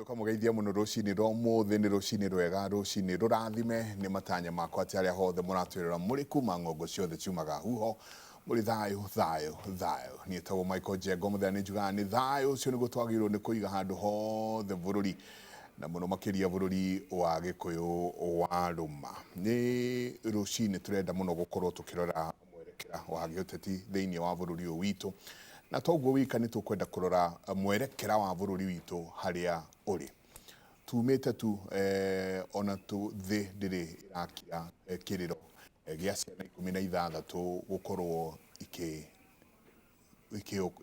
Tũkamũgeithia mũno rũcinĩ rwa ũmũthĩ. Nĩ rũcinĩ rwega, rũcinĩ rũrathime. Nĩ matanya makwa atĩ arĩa hothe mũratwĩrora mũrĩ kuma ng'ongo ciothe ciumaga huho, mũrĩ thayũ, thayũ, thayũ. Niĩ tagwo Michael Njenga, mũthenya nĩ njugaga nĩ thayũ ũcio nĩguo twagĩrĩirwo nĩ kũiga handũ hothe bũrũri, na mũno makĩria bũrũri wa Gĩkũyũ wa Rũma. Nĩ rũcinĩ tũrenda mũno gũkorwo tũkĩrora mwerekera wa gĩũteti thĩinĩ wa bũrũri ũyũ witũ, na toguo wika nĩ tũkwenda kũrora mwerekera wa bũrũri witũ harĩa ũrĩ. Tumĩte tu ona tu thĩ ndĩrĩ ĩrakira kĩrĩro gĩa ciana 16 gũkorwo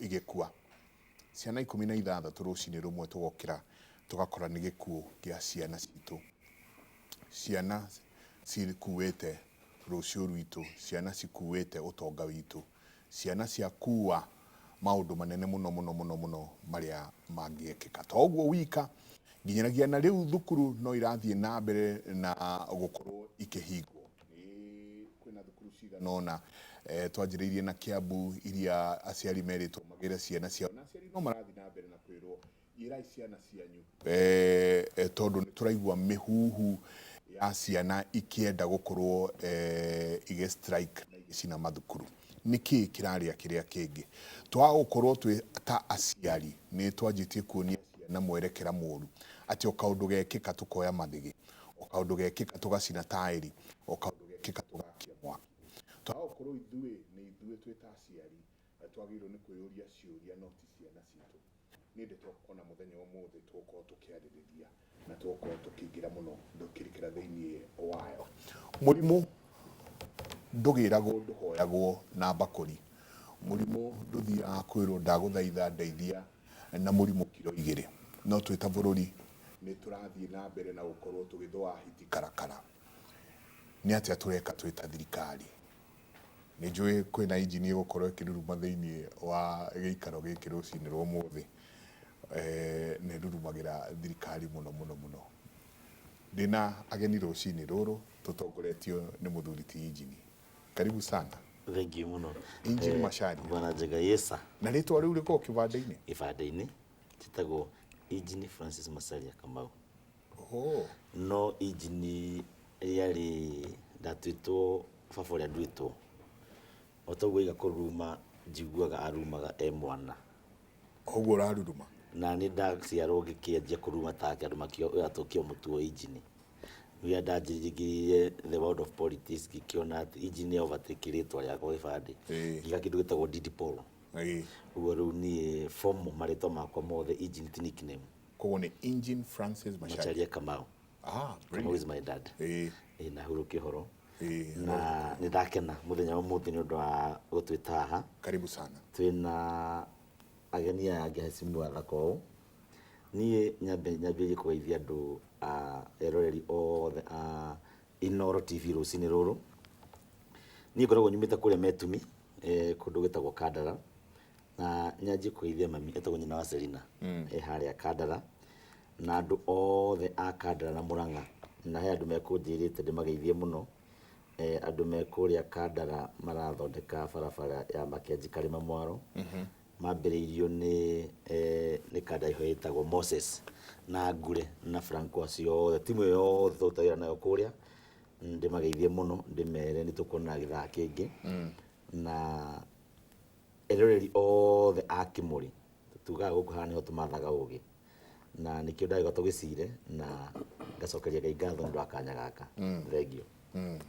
igĩkua. Ciana 16 rũcinĩ rũmwe tũgokĩra tũgakora nĩ gĩkuũ gĩa ciana citũ. Ciana cikuĩte rũciũ rwitũ, ciana cikuĩte ũtonga witũ, ciana ciakua maũndũ manene mũno mũno mũno mũno marĩa mangĩekĩka. To ũguo wika, nginyanagia na rĩu thukuru no irathiĩ na mbere na gũkorwo ikĩhingwo. Nĩ kwĩna thukuru cigana ũna twanjĩrĩirie na Kiambu iria aciari merĩtwo magĩre ciana ciao, na aciari no marathiĩ na mbere na kwĩrwo ĩrai ciana cianyu tondũ nĩ tũraigua mĩhuhu ya ciana ikĩenda gũkorwo igĩ strike na igĩcina mathukuru. Nĩ kĩĩ kĩrarĩa kĩrĩa kĩngĩ? Twaga gũkorwo twĩ ta aciari nĩ twanjĩtie kuonia ciana mwerekera mũru, atĩ o kaũndũ gekĩka tũkoya mathĩgĩ, o kaũndũ gekĩka tũgacina taĩri, o kaũndũ gekĩka tũgakia mwaki. Twaga gũkorwo ithuĩ nĩ ithuĩ twĩ ta aciari twagĩrĩirwo nĩ kwĩyũria ciũria no ti ciana citũ. Nĩ ndeto ona mũthenya wa ũmũthĩ tũgũkorwo tũkĩarĩrĩria na tũgũkorwo tũkĩingĩra mũno tũkĩrikĩra thĩinĩ wayo. Mũrimũ ndũgĩragwo ndũhoyagwo na mbakũri. Mũrimũ ndũthiaga kwĩrwo ndagũthaitha ndeithia na mũrimũ kiro 2. No twĩ ta bũrũri nĩ tũrathiĩ na mbere na gũkorwo tũgĩthũa hiti karakara. Nĩ atĩa tũreka twĩ ta thirikari? Nĩ njũĩ kwĩna injini ĩgũkorwo ĩkĩruruma thĩinĩ wa gĩikaro gĩkĩ rũcinĩ rwa ũmũthĩ. Na ĩrurumagĩra thirikari mũno mũno mũno. Ndĩna ageni rũcinĩ rũrũ tũtongoretio nĩ mũthuri ti injini. Karibu sana. Thank you mũno. Injini Macharia. Bwana Njenga, yes sir. Na rĩtwa rĩu rĩkoragwo kĩbandĩ-inĩ? Kĩbandĩ-inĩ njĩtagwo Injini Francis Macharia Kamau. Oh. No injini rĩarĩ ndatuĩtwo baba ũrĩa nduĩtwo. O ta ũguo aiga kũruruma njiguaga arumaga e mwana. Ũguo ũraruruma? Na niĩ ndaciarwo ngĩkĩanjia kũruruma take andũ makĩoya atũkia mũtuo injini. Rĩrĩa ndanjingĩrire the world of politics ngĩkĩona atĩ injini nĩ overtake rĩtwa rĩakwa gĩbandĩ. Ngĩga kĩndũ gĩtagwo Didi Paul. Ũguo rĩu niĩ formal marĩtwa makwa mothe injini ti nickname. Koguo nĩ Engine Francis Macharia. Macharia Kamau. Ah, Kamau is my dad. Na hurũke ũhoro. Na nĩ ndakena mũthenya wa ũmũthĩ nĩ ũndũ wa gũtwĩta haha. Karibu sana. Twĩna ageni aya angĩ hecimu athaka ũũ. Niĩ nyambe nyambĩrĩrie kũgeithia andũ a eroreri othe a Inooro TV rũcinĩ rũrũ. Niĩ ngoragwo nyumĩte kũrĩa Metumi, kũndũ gwĩtagwo Kandara. Na nyanjie kũgeithia mami etagwo nyina wa Selina. E harĩa Kandara. Na andũ othe a Kandara na Mũrang'a. Na he andũ mekũnjĩrĩte ndĩmageithie mũno. Andũ me kũrĩa Kandara marathondeka barabara ya Makenji Karĩma Mwaro. Mambĩrĩirio nĩ kanda ĩho ĩtagwo Moses na Ngure na Franco acio othe, timu ĩyo yothe tũrutaga wĩra nayo kũrĩa. Ndĩmageithie mũno ndĩmere nĩ tũkuonana gĩthaa kĩngĩ. Na eroreri othe a Kĩmũrĩ, tugaga gũkũ haha nĩho tũmathaga ũgĩ. Na nĩkĩo ndagĩũka tũgĩcire na ngacokeria Ngai ngatho nĩ ũndũ wa kanya gaka. Thengiũ.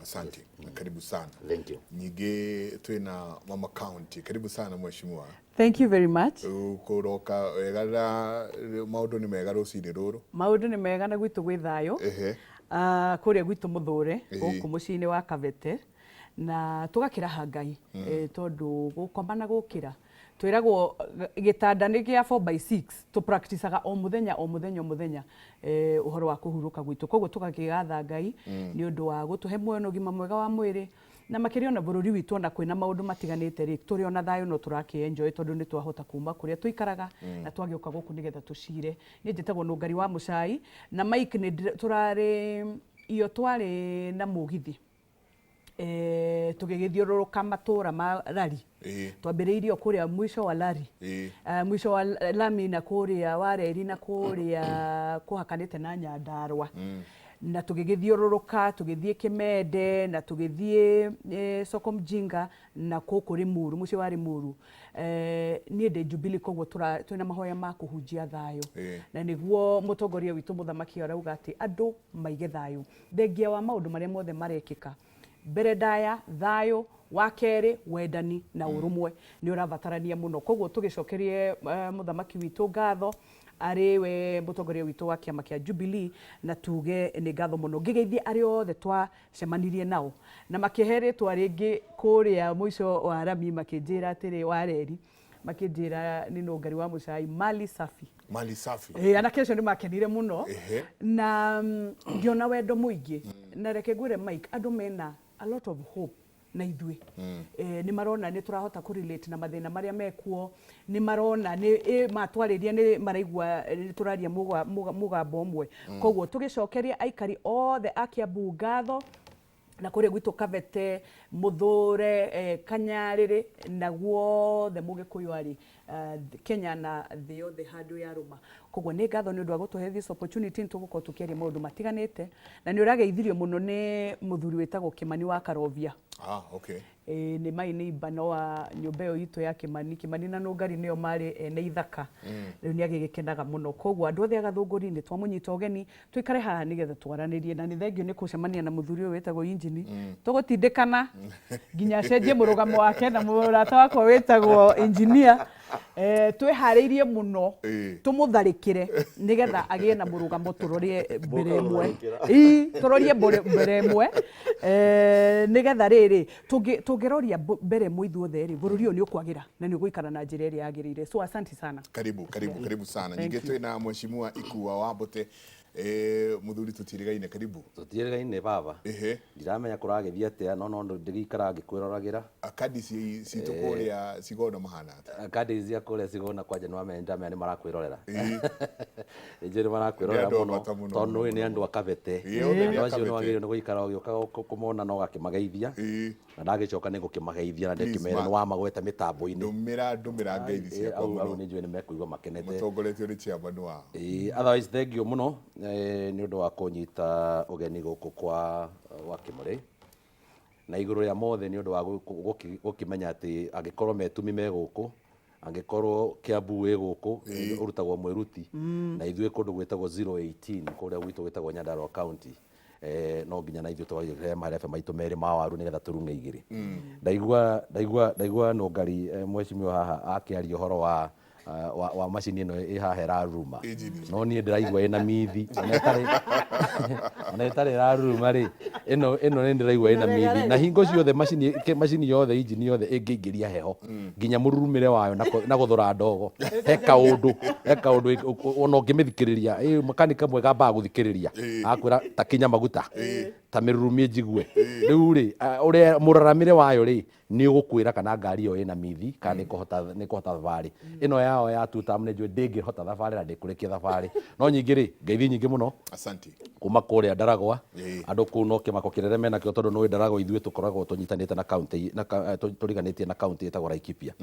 Asante. Karibu sana. Thank you. Ningĩ twĩna Mama County. Karibu sana mheshimiwa. Thank you very much. Kũroka wega na maũndũ nĩ mega rũcinĩ rũrũ. Maũndũ nĩ mega na gwitũ gwĩ thayũ. Kũrĩa gwitũ Mũthũre, gũkũ mũciĩ-inĩ wa Kabete, na tũgakĩraha Ngai tondũ gũkoma na gũkĩra twĩragwo gĩtanda nĩ gĩa 4 by 6 tũ practicaga o mũthenya o mũthenya o mũthenya ũhoro wa kũhurũka gwitũ, koguo tũgakĩgatha Ngai nĩ ũndũ wa gũtũhe muoyo na ũgima mwega wa mwĩrĩ, na makĩria ona bũrũri witũ ona kwĩna maũndũ matiganĩte rĩ, tũrĩ ona thayũ no tũrakĩ enjoy tondũ nĩ twahota kuma kũrĩa tũikaraga na twagĩũka gũkũ nĩgetha tũcire. Niĩ njĩtagwo Nũngari wa Mũcai na Mike nĩ tũrarĩ iyo twarĩ na mũgithi. Tũgĩgĩthiũrũrũka matũra ma Lari. Twambĩrĩirie o kũrĩa mũico wa Lari. Mũico wa lami na kũrĩa wa reri na kũrĩa kũhakanĩte na Nyandarua. Na tũgĩgĩthiũrũrũka tũgĩthiĩ Kimende na tũgĩthiĩ Soko Mjinga na gũkũ Limuru, mũciĩ wa Limuru. Niĩ ndĩ Jubilee, koguo twĩna mahoya ma kũhunjia thayũ. Na nĩguo mũtongoria witũ mũthamaki arauga atĩ andũ maige thayũ thengia wa maũndũ marĩa mothe marekĩka. Mbere ndaya thayũ, wa kerĩ wendani na ũrũmwe nĩ ũrabatarania mũno. Koguo tũgĩcokerie mũthamaki witũ ngatho arĩ we mũtongoria witũ wa kĩama kĩa Jubilee, na tuge nĩ ngatho mũno. Ngĩgeithie arĩa othe twacemanirie nao na makĩhe rĩtwa rĩngĩ kũrĩa mũico wa rami, makĩnjĩra atĩrĩ wa reri, makĩnjĩra nĩ Nũngari wa Mũcai, Mali Safi. Mali Safi. Anake acio nĩ makenire mũno. Na ngĩona wendo mũingĩ. Na reke ngwĩre Mike, andũ mena a lot of hope na ithuĩ. Nĩ marona nĩ tũrahota kũ relate na mathĩna marĩa mekuo, nĩ marona nĩ matwarĩria nĩ maraigua nĩ tũraria mũgambo ũmwe. Koguo tũgĩcokeria aikari othe a Kiambu ngatho, na kũrĩa gwitũ Kabete, Mũthũre, Kanyarĩrĩ na guothe Mũgĩkũyũ arĩ Kenya na thĩ yothe handũ yarũma. Koguo nĩ ngatho nĩ ũndũ wa gũtũhe this opportunity. Nĩ tũgũkorwo tũkĩaria maũndũ matiganĩte, na nĩ ũrageithirio mũno nĩ mũthuri wĩtagwo Kĩmani wa Karobia. Ah, okay. Ĩĩ, nĩ mai nĩ imbano wa nyũmba ĩyo itũ ya Kĩmani. Kĩmani na Nũngari nĩo marĩ ene ithaka. Rĩu nĩ agĩgĩkenaga mũno. Koguo andũ othe a Gathũngũri nĩ twamũnyita ũgeni tũikare haha nĩgetha twaranĩrie, na nĩ thengio nĩ gũcemania na mũthuri ũyũ wĩtagwo injini. Tũgũtindĩkana nginya acenjie mũrũgamo wake na mũrata wakwa wĩtagwo engineer. Twĩharĩirie mũno tũmũtharĩkĩre nĩgetha agĩe na mũrũgamo, tũrorie mbere ĩmwe. Ii, tũrorie mbere ĩmwe, nĩgetha rĩrĩ tũngĩroria mbere ĩmwe ithuothe rĩ, bũrũri ũyũ nĩ ũkwagĩra na nĩ ũgũikara na njĩra ĩrĩa yagĩrĩire. So asante sana. Karibu, karibu, karibu sana. Thank Ningĩ you. twĩna mheshimiwa Ikua wa Mbote, mũthuri tũtirĩgaine, karibu. Tũtiĩrĩgaine baba. Ndiramenya kũragĩthiĩ atĩa, no ndĩgĩikara ngĩkwĩroragĩra. Akadi citũ kũrĩa Cigono mahana atĩa? Kandi cia kũrĩa Cigona kwanja nĩ wamenya, ndamenya nĩ marakwĩrorera. Nĩ njũĩ nĩ marakwĩrorera Nĩ andũ a mũno, bata mũno, tondũ mũno, nĩ mũno. andũ a Kabete. Othe nĩ Andũ a acio nĩ Kabete. wagĩrĩirwo nĩ gũikara ũgĩũkaga kũmona na ũgakĩmageithia. Na ndagĩcoka nĩ ngũkĩmageithia na Please, ndĩkĩmere nĩ wamagweta mĩtambo-inĩ. Ndũmĩra ngeithi ciakwa Au mũno. nĩ njũĩ nĩ mekũigua makenete. Mũtongoretio nĩ chairman wao. Otherwise thank you mũno nĩ ũndũ wa kũnyita ũgeni gũkũ kwa Kĩmũrĩ. Na igũrũ rĩa mothe nĩ ũndũ wa gũkĩmenya atĩ angĩkorwo metumi me gũkũ, angĩkorwo Kiambu wĩ gũkũ, ũrutagwo mwĩruti, na ithuĩ kũndũ gwĩtagwo 018 kũrĩa gwitũ gwĩtagwo Nyandarua County, no nginya na ithuĩ tũgagĩkĩra marebe maitũ merĩ ma waru nĩgetha tũrung'e igĩrĩ. Ndaigua Nũngari, mheshimiwa haha akĩaria ũhoro wa macini ĩno ĩ haha ĩraruruma, no niĩ ndĩraigua ĩna mithi, ona ĩtarĩ ĩraruruma rĩ, ĩno nĩ ndĩraigua ĩna mithi. Na hingo ciothe macini yothe, injini yothe ĩngĩingĩria heho nginya mũrurumĩre wayo na gũthũra ndogo, he kaũndũ ona ũngĩmĩthikĩrĩria, makanika mwega ambaga gũthikĩrĩria akwĩra ta kinya maguta ta mĩrurumie njigue. Rĩu rĩ, ũrĩa mũraramĩre wayo rĩ, nĩ ũgũkwĩra kana ngari ĩyo ĩna mithi kana nĩ ĩkũhota thabarĩ ĩno yao ya two term. Nĩ njũĩ ndĩngĩhota thabarĩ na ndĩkũrĩkia thabarĩ. No nyingĩ rĩ, ngeithi nyingĩ mũno Asante. Kuma kũrĩa Ndaragwa. Andũ kũu no kĩmako kĩnene menakĩo, tondũ nĩ Ndaragwa ithuĩ tũkoragwo tũnyitanĩte na county na tũriganĩtie na county ĩtagwo Laikipia.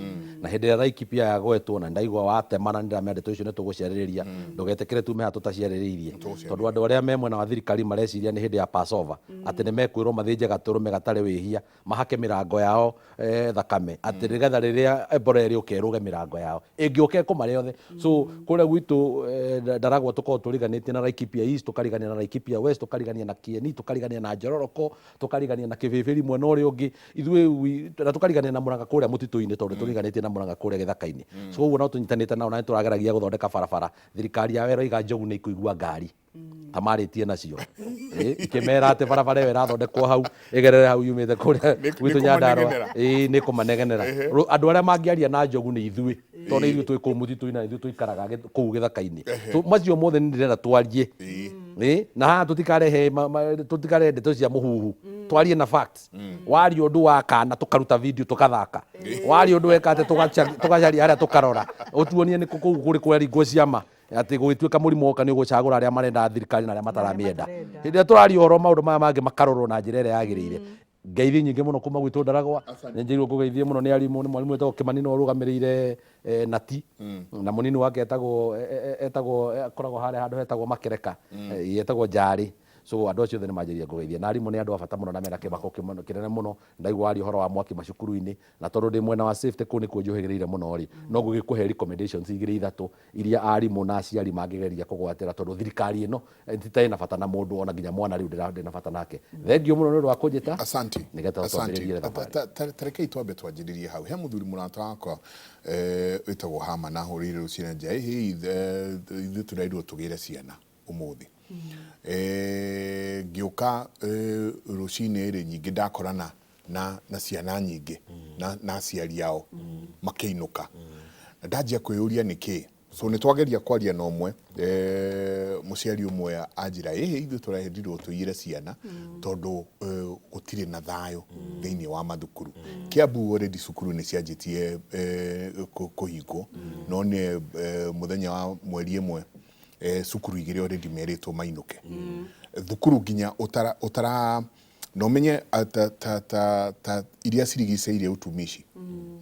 Na hĩndĩ ĩrĩa Laikipia yagwetwo na ndaigua watemana, nĩ ndĩramenya ndeto icio nĩ tũgũciarĩrĩria. Ndũgetĩkĩre tume haha tũtaciarĩrĩirie, tondũ andũ arĩa me mwena wa thirikari mareciria nĩ hĩndĩ ya Passover, atĩ nĩ mekwĩrwo mathĩnje gatũrũme gatarĩ wĩhia, mahake mĩrango yao thakame, atĩ nĩgetha rĩrĩa Ebola ĩrĩũka ĩrũge mĩrango yao, ĩngĩũka ĩkũmarĩa othe. So kũrĩa gwitũ Ndaragwa tũkoragwo tũriganĩtie na Laikipia East, tũkarigania na Laikipia West, tũkarigania na Kieni, tũkarigania na Njororoko, tũkarigania na Kĩbĩbĩri mwena ũrĩa ũngĩ ithuĩ na tũkarigania na Mũrang'a kũrĩa mũtitũ-inĩ, tondũ tũriganĩtie na Mũrang'a kũrĩa gĩthaka-inĩ. So ũguo no tũnyitanĩte nao na nĩ tũrageragia gũthondeka barabara. Thirikari yao ĩroiga njogu nĩ ikũigua ngari ta marĩtie nacio. Ikĩmera atĩ barabara ĩyo ĩrathondekwo hau ĩgerere hau yumĩte kũrĩa gwitũ Nĩ Nyandarua. kũmanegenera. Ĩĩ, nĩ kũmanegenera. Andũ arĩa mangĩaria na njogu nĩ ithuĩ, tondũ nĩ ithuĩ twĩ kũu mũtitũ-inĩ na ithuĩ tũikaraga kũu gĩthaka-inĩ. So, macio mothe nĩ ndĩrenda twarie. Na haha tũtikarehe ndeto cia mũhuhu, twarie na facts. Waria ũndũ wa kana tũkaruta video tũkathaka, waria ũndũ weka atĩ tũgacaria harĩa tũkarora ũtuonie nĩ kũ kũu kũrĩ kũraringwo ciama, atĩ gũgĩtuĩka mũrimũ woka nĩ ũgũcagũra arĩa marenda thirikari na arĩa mataramĩenda. Matarenda. Hĩndĩ ĩrĩa tũraria ũhoro, maũndũ maya mangĩ makarorwo na njĩra ĩrĩa yagĩrĩire. Ngeithi nyingĩ mũno kuma gwitũ Ndaragwa. Asante. Nĩ njĩrirwo ngũgeithie mũno nĩ arimũ, nĩ mwarimũ wĩtagwo Kĩmani nĩwe ũrũgamĩrĩire Nati. Na mũnini wake etagwo etagwo akoragwo harĩa handũ hetagwo Makereka. Etagwo Njarĩ. So andũ acio othe nĩ manjĩrire ngũgeithie. Na arimũ nĩ andũ a bata mũno na mena kĩmako kĩnene mũno. Ndaigua waria ũhoro wa mwaki macukuru-inĩ, na tondũ ndĩ mwena wa safety kũu nĩkuo njũhĩgĩrĩire mũno rĩ, no ngũgĩkũhe recommendations igĩrĩ ithatũ iria arimũ na aciari mangĩgeria kũgwatĩra, tondũ thirikari ĩno ti ta ĩna bata na mũndũ ona nginya mwana rĩu ndĩna bata nake. Thengiũ mũno nĩ ũndũ wa kũnjĩta. Asante. Nĩgetha Asante. twambĩrĩrie thabarĩ. Ta rekei twambe twanjĩrĩrie hau. He mũthuri mũrata wakwa wĩtagwo Hama na ahũrĩire rũcinĩ nja, ĩhĩ ithuĩ tũrerirwo tũgĩre ciana ũmũthĩ. Ngĩũka rũcinĩ rĩ, nyingĩ ndakorana na ciana nyingĩ na aciari ao makĩinũka. Na ndanjia kwĩyũria nĩkĩ. So nĩ twageria kwaria na ũmwe, mũciari ũmwe anjĩra, ĩhĩ ithuĩ tũrerirwo tũiyĩre ciana tondũ gũtirĩ na thayũ thĩinĩ wa mathukuru. Kiambu already cukuru nĩ cianjĩtie kũhingwo, no nĩ mũthenya wa mweri ĩmwe cukuru igĩrĩ already merĩtwo mainũke. Thukuru nginya ũtara na ũmenye ta iria cirigicĩirie utumishi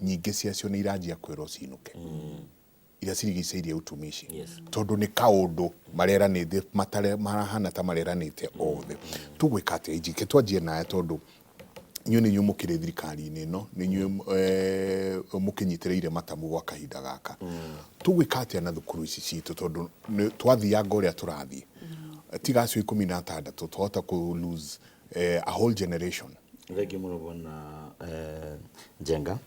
nyingĩ ciacio nĩ iranjia kwĩrwo cinũke. Iria cirigicĩirie utumishi. Tondũ nĩ kaũndũ mareranĩte, marahana ta mareranĩte othe. Tũgwĩka atĩa Injike? Twanjie nawe tondũ inyuĩ nĩ inyuĩ mũkĩrĩ thirikari-inĩ ĩno, nĩ inyuĩ mũkĩnyitĩrĩire matamu gwa kahinda gaka. Tũgwĩka atĩa na thukuru ici citũ tondũ twathianga ũrĩa tũrathiĩ. Tiga acio 16 twahota kũ lose a whole generation. Thengiũ mũno bwana Njenga.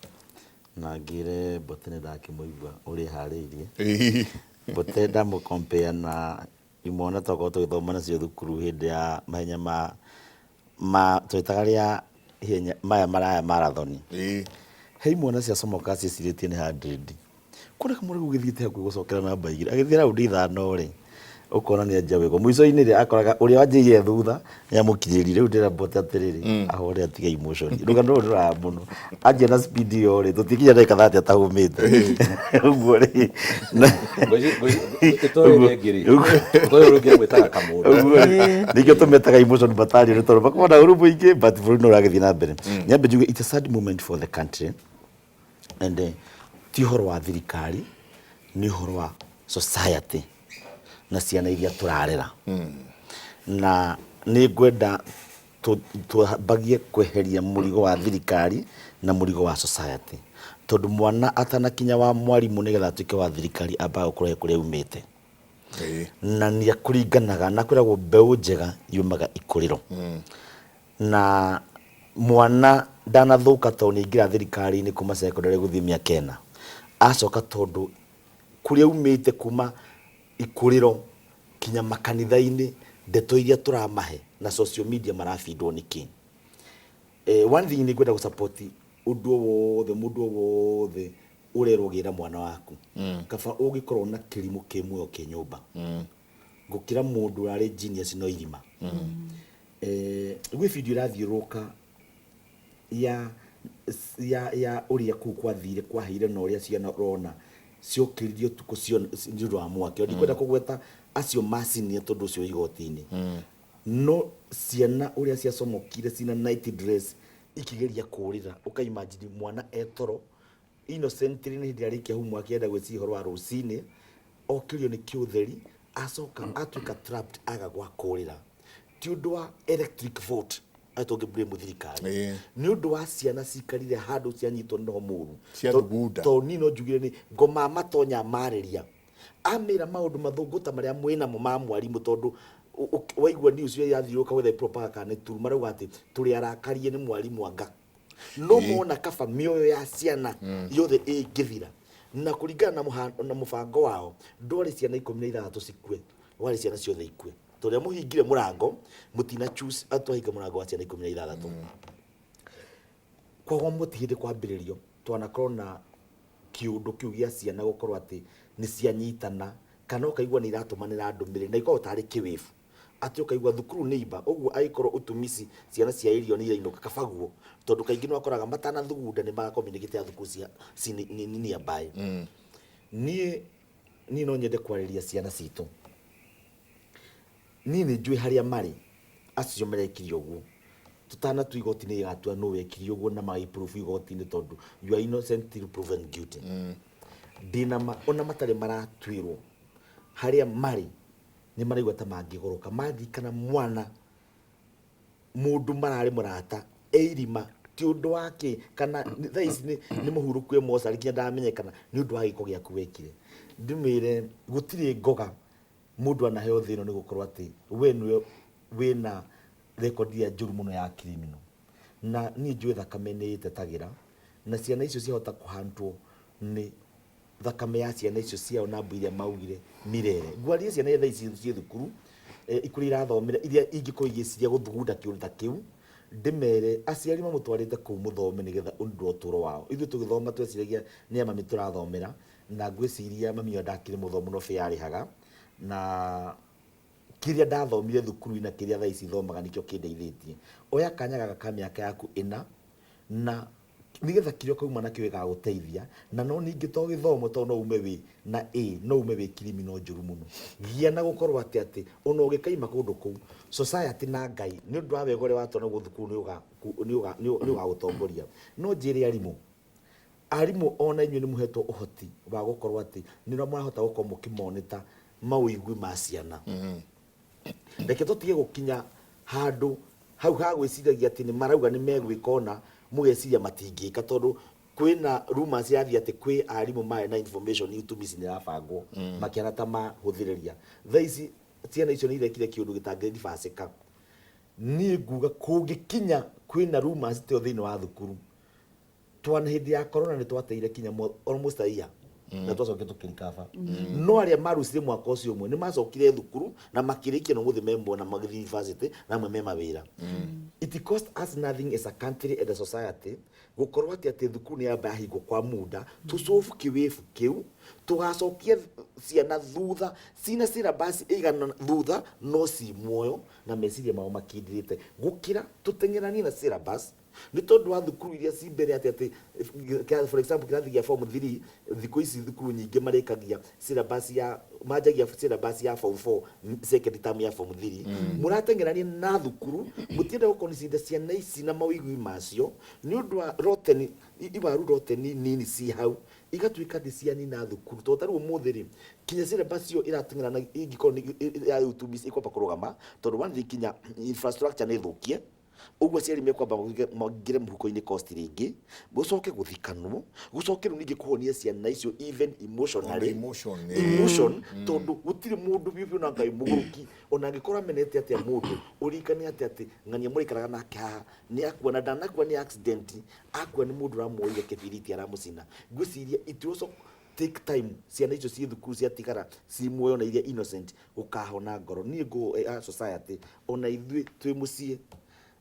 Na ngĩre Mbote nĩ ndakĩmũigua ũrĩa eharĩirie. Mbote ndamũ compare na imwana twakorwo tũgĩthoma nacio thukuru hĩndĩ ya mahenya ma twĩtaga rĩa ihenya maya maraya marathoni. He imwana ciacomoka ciĩcirĩtie nĩ 100. Kũrĩa kamwana kau gĩthiĩte hakuhĩ gũcokera namba igĩrĩ, agĩthiĩ raundi ithano rĩ, ũkona nĩ anjia gwĩkwo. Mũico-inĩ rĩ, akoraga ũrĩa wanjĩire thutha nĩ amũkinyĩrire. Rĩu ndĩra Mbote atĩrĩrĩ, ahore atige emotion. Rũgano rũrũ rũraya mũno. Anjia na speed ĩyo rĩ, tũtikinya ndagĩka 30 atahũmĩte. Ũguo rĩ, Ĩtoĩ rĩngĩ rĩ, ĩtoĩ rĩngĩ mwĩtaga kamũndũ. Ũguo rĩ, nĩkĩo tũmetaga emotion battalion tondũ makoragwo na ũru mũingĩ, but bũrũri nĩ ũragĩthiĩ na mbere. Nyambe njuge it's a sad moment for the country and ti ũhoro wa thirikari, nĩ ũhoro wa society na ciana iria tũrarera. Na nĩ ngwenda twambagie kweheria mũrigo wa thirikari na mũrigo wa society, tondũ mwana atanakinya wa mwarimũ nĩgetha atuĩke wa thirikari ambaga gũkorwo he kũrĩa aumĩte. Na nĩ akũringanaga na kwĩragwo mbeũ njega yumaga ikũrĩro. Na mwana ndanathũka tondũ nĩ aingĩra thirikari-inĩ kuma secondary gũthiĩ mĩaka ĩna, acoka tondũ kũrĩa aumĩte kuma ikũrĩro kinya makanitha-inĩ, ndeto iria tũramahe na social media marabindwo nĩkĩ. One thing nĩ ngwenda gũ-support ũndũ o wothe, mũndũ o wothe ũrerwo gĩra mwana waku. Kaba ũngĩkorwo na kĩrimũ kĩ muoyo kĩ nyũmba. Gũkĩra mũndũ ũrarĩ genius no irima. Gwĩ video ĩrathiũrũrũka ya ũrĩa kũu kwathire kwaheire na ũrĩa ciana ũrona ciokĩririe ũtukũ nĩ ũndũ wa mwaki. Ndikwenda kũgweta acio macinia tondũ ũcio wĩ igoti-inĩ. No ciana ũrĩa ciacomokire cina night dress ikĩgeria kũũrĩra, ũka imagine mwana etoro innocently nĩ hĩndĩ arĩkia homework enda gwĩciria ũhoro wa rũcinĩ, okĩrio nĩ kĩũtheri, acoka atuĩka trapped aga gwa kũũrĩra. Ti ũndũ wa electric vote atĩ tũngĩ blame thirikari. Nĩ ũndũ wa ciana cikarire handũ cianyitwo nĩ roho mũru. Cia thugunda. Tondũ niĩ no njugire nĩ ngoma matonya marĩria. Amĩra maũndũ mathũngũ ta marĩa mwĩnamo ma mwarimũ tondũ waigua news ĩyo yathiũrũrũka whether propaganda kana nĩ true, marauga atĩ tũrĩ arakarie nĩ mwarimũ anga. No mona kaba mĩoyo ya ciana yothe ĩngĩthira. Na kũringana na mũbango wao, ndwarĩ ciana 16 cikue, warĩ ciana ciothe ikue. Tondũ rĩrĩa mũhingire mũrango, mũtina choose, twahinga mũrango wa ciana 16. Koguo mũti hĩndĩ kwambĩrĩrio, twanakorwo na kĩũndũ kĩu gĩa ciana gũkorwo atĩ nĩ cianyitana, kana ũkaigua nĩ iratũmanĩra ndũmĩrĩri, na ikoragwo tarĩ kĩwĩbu. Atĩ ũkaigua thukuru nĩ imba, ũguo angĩkorwo ũtumici ciana cia irio nĩ irainũka kabaguo, tondũ kaingĩ nĩ wakoraga matanathugunda nĩ marakomunicate thukuru cia nĩ nearby. Niĩ no nyende kwarĩria ciana citũ. Niĩ nĩ njũĩ harĩa marĩ, acio merekire ũguo. Tutanatua igoti nĩ igatua nũ wekire ũguo na magĩprove igoti-inĩ, tondũ you are innocent till proven guilty. Ndĩna ma ona matarĩ maratuĩrwo, harĩa marĩ nĩ maraigua ta mangĩgũrũka maririkana mwana mũndũ mararĩ mũrata e irima, ti ũndũ wa kĩ kana thaa ici nĩ mũhurũku e mocarĩ nginya ndamenyekana nĩ ũndũ wa gĩko gĩaku wekire. Ndĩmwĩre gũtirĩ ngoga mũndũ anaheo thĩ ĩno, nĩ gũkorwo atĩ we nĩwe wĩna rekondi ĩrĩa njũru mũno ya criminal. Na niĩ njũĩ thakame nĩ ĩtetagĩra, na ciana icio ciahota kũhantwo nĩ thakame ya ciana icio ciao na mbũ iria maugire mirere. Ngwarie ciana iria thaa ici ciĩ thukuru, ikũrĩa irathomera, iria ingĩkorwo igĩciria gũthugunda kĩũndũ ta kĩu, ndĩmere aciari mamũtwarĩte kũu mũthome nĩgetha ũndũ wa ũtũũro wao. Ithuĩ tũgĩthoma tweciragia nĩ a mami tũrathomera, na ngwĩciria mami ĩyo ndakĩrĩ mũthomu no bĩa arĩhaga, na kĩrĩa ndathomire thukuru na kĩrĩa thaa ici thomaga nĩkĩo kĩndeithĩtie. Oya kanya gaka ka mĩaka yaku ĩna na nĩgetha kĩrĩa ũkauma nakĩo gĩgagũteithia. Na no ningĩ to gĩthomo, tondũ no ume wĩ na A, no ume wĩ criminal njũru mũno. Gia na gũkorwo atĩ ona ũgĩkaima kũndũ kũu society na Ngai nĩ ũndũ wa wega ũrĩa watwara naguo thukuru nĩ ũgagũtongoria. No njĩre arimũ, arimũ ona inyuĩ nĩ mũhetwo ũhoti wa gũkorwo atĩ nĩ mũrahota gũkorwo mũkĩmonita mawĩigwi ma ciana. Reke tũtige gũkinya handũ hau ha gwĩciragia atĩ nĩ marauga nĩ megwĩka, ona mũgeciria matingĩka, tondũ kwĩna rumors irathiĩ atĩ kwĩ arimũ marĩ na information utumici nĩ ĩrabangwo makĩhana ta mahũthĩrĩria. Thaa ici ciana icio nĩ irekire kĩũndũ gĩtangĩribacĩka. Niĩ nguga kũngĩkinya kwĩna rumors ta ĩyo thĩinĩ wa thukuru, twana hĩndĩ ya corona nĩ twateire kinya almost a year na twacokire tũkĩrikaba, no arĩa marucire mwaka ũcio ũmwe nĩ macokire thukuru na makĩrĩkia, na ũmũthĩ me muoyo na magĩthiĩ university na amwe me mawĩra. It cost us nothing as a country and a society gũkorwo atĩ thukuru nĩ yamba yahingwo kwa muda tũcobu kĩwĩbu kĩu, tũgacokia ciana thutha cina syllabus ĩigana thutha no ci muoyo na meciria mao makindĩrĩte, gũkĩra tũteng'eranie na syllabus nĩ tondũ wa thukuru iria ci mbere atĩ for example kĩrathi gĩa form 3. Thikũ ici thukuru nyingĩ marĩkagia syllabus ya manjagia syllabus ya form 4 second term ya form 3. Mũrateng'erania na thukuru, mũtienda gũconsider ciana ici na mawĩigwi macio nĩ ũndũ wa rotten iwaru rotten nini ci hau igatuĩka atĩ cianina thukuru. Tondũ ta rĩu ũmũthĩ rĩ, kinya syllabus ĩyo ĩrateng'era na ingĩkorwo nĩ ya UTBC ĩkwamba kũrũgama, tondũ one thing kinya infrastructure nĩ thũkie ũguo, aciari mekwamba maingĩre mũhuko-inĩ cost rĩngĩ, gũcoke gũthikanwo, gũcoke rĩu ningĩ kũhonia ciana icio even emotionally. Emotion, Emotion, tondũ gũtirĩ mũndũ biũ biũ na Ngai mũgũrũki, ona angĩkorwo amenete atĩa mũndũ, ũririkane atĩ ng'ania mũrĩikaraga nake haha nĩ akua, na ndanakua nĩ accident, akua nĩ mũndũ ũramuoire kĩbiriti aramũcina. Ngwĩciria it will also take time ciana icio ciĩ thukuru ciatigara ci muoyo na iria innocent gũkahona ngoro. Niĩ ngũ society ona ithuĩ twĩ mũciĩ,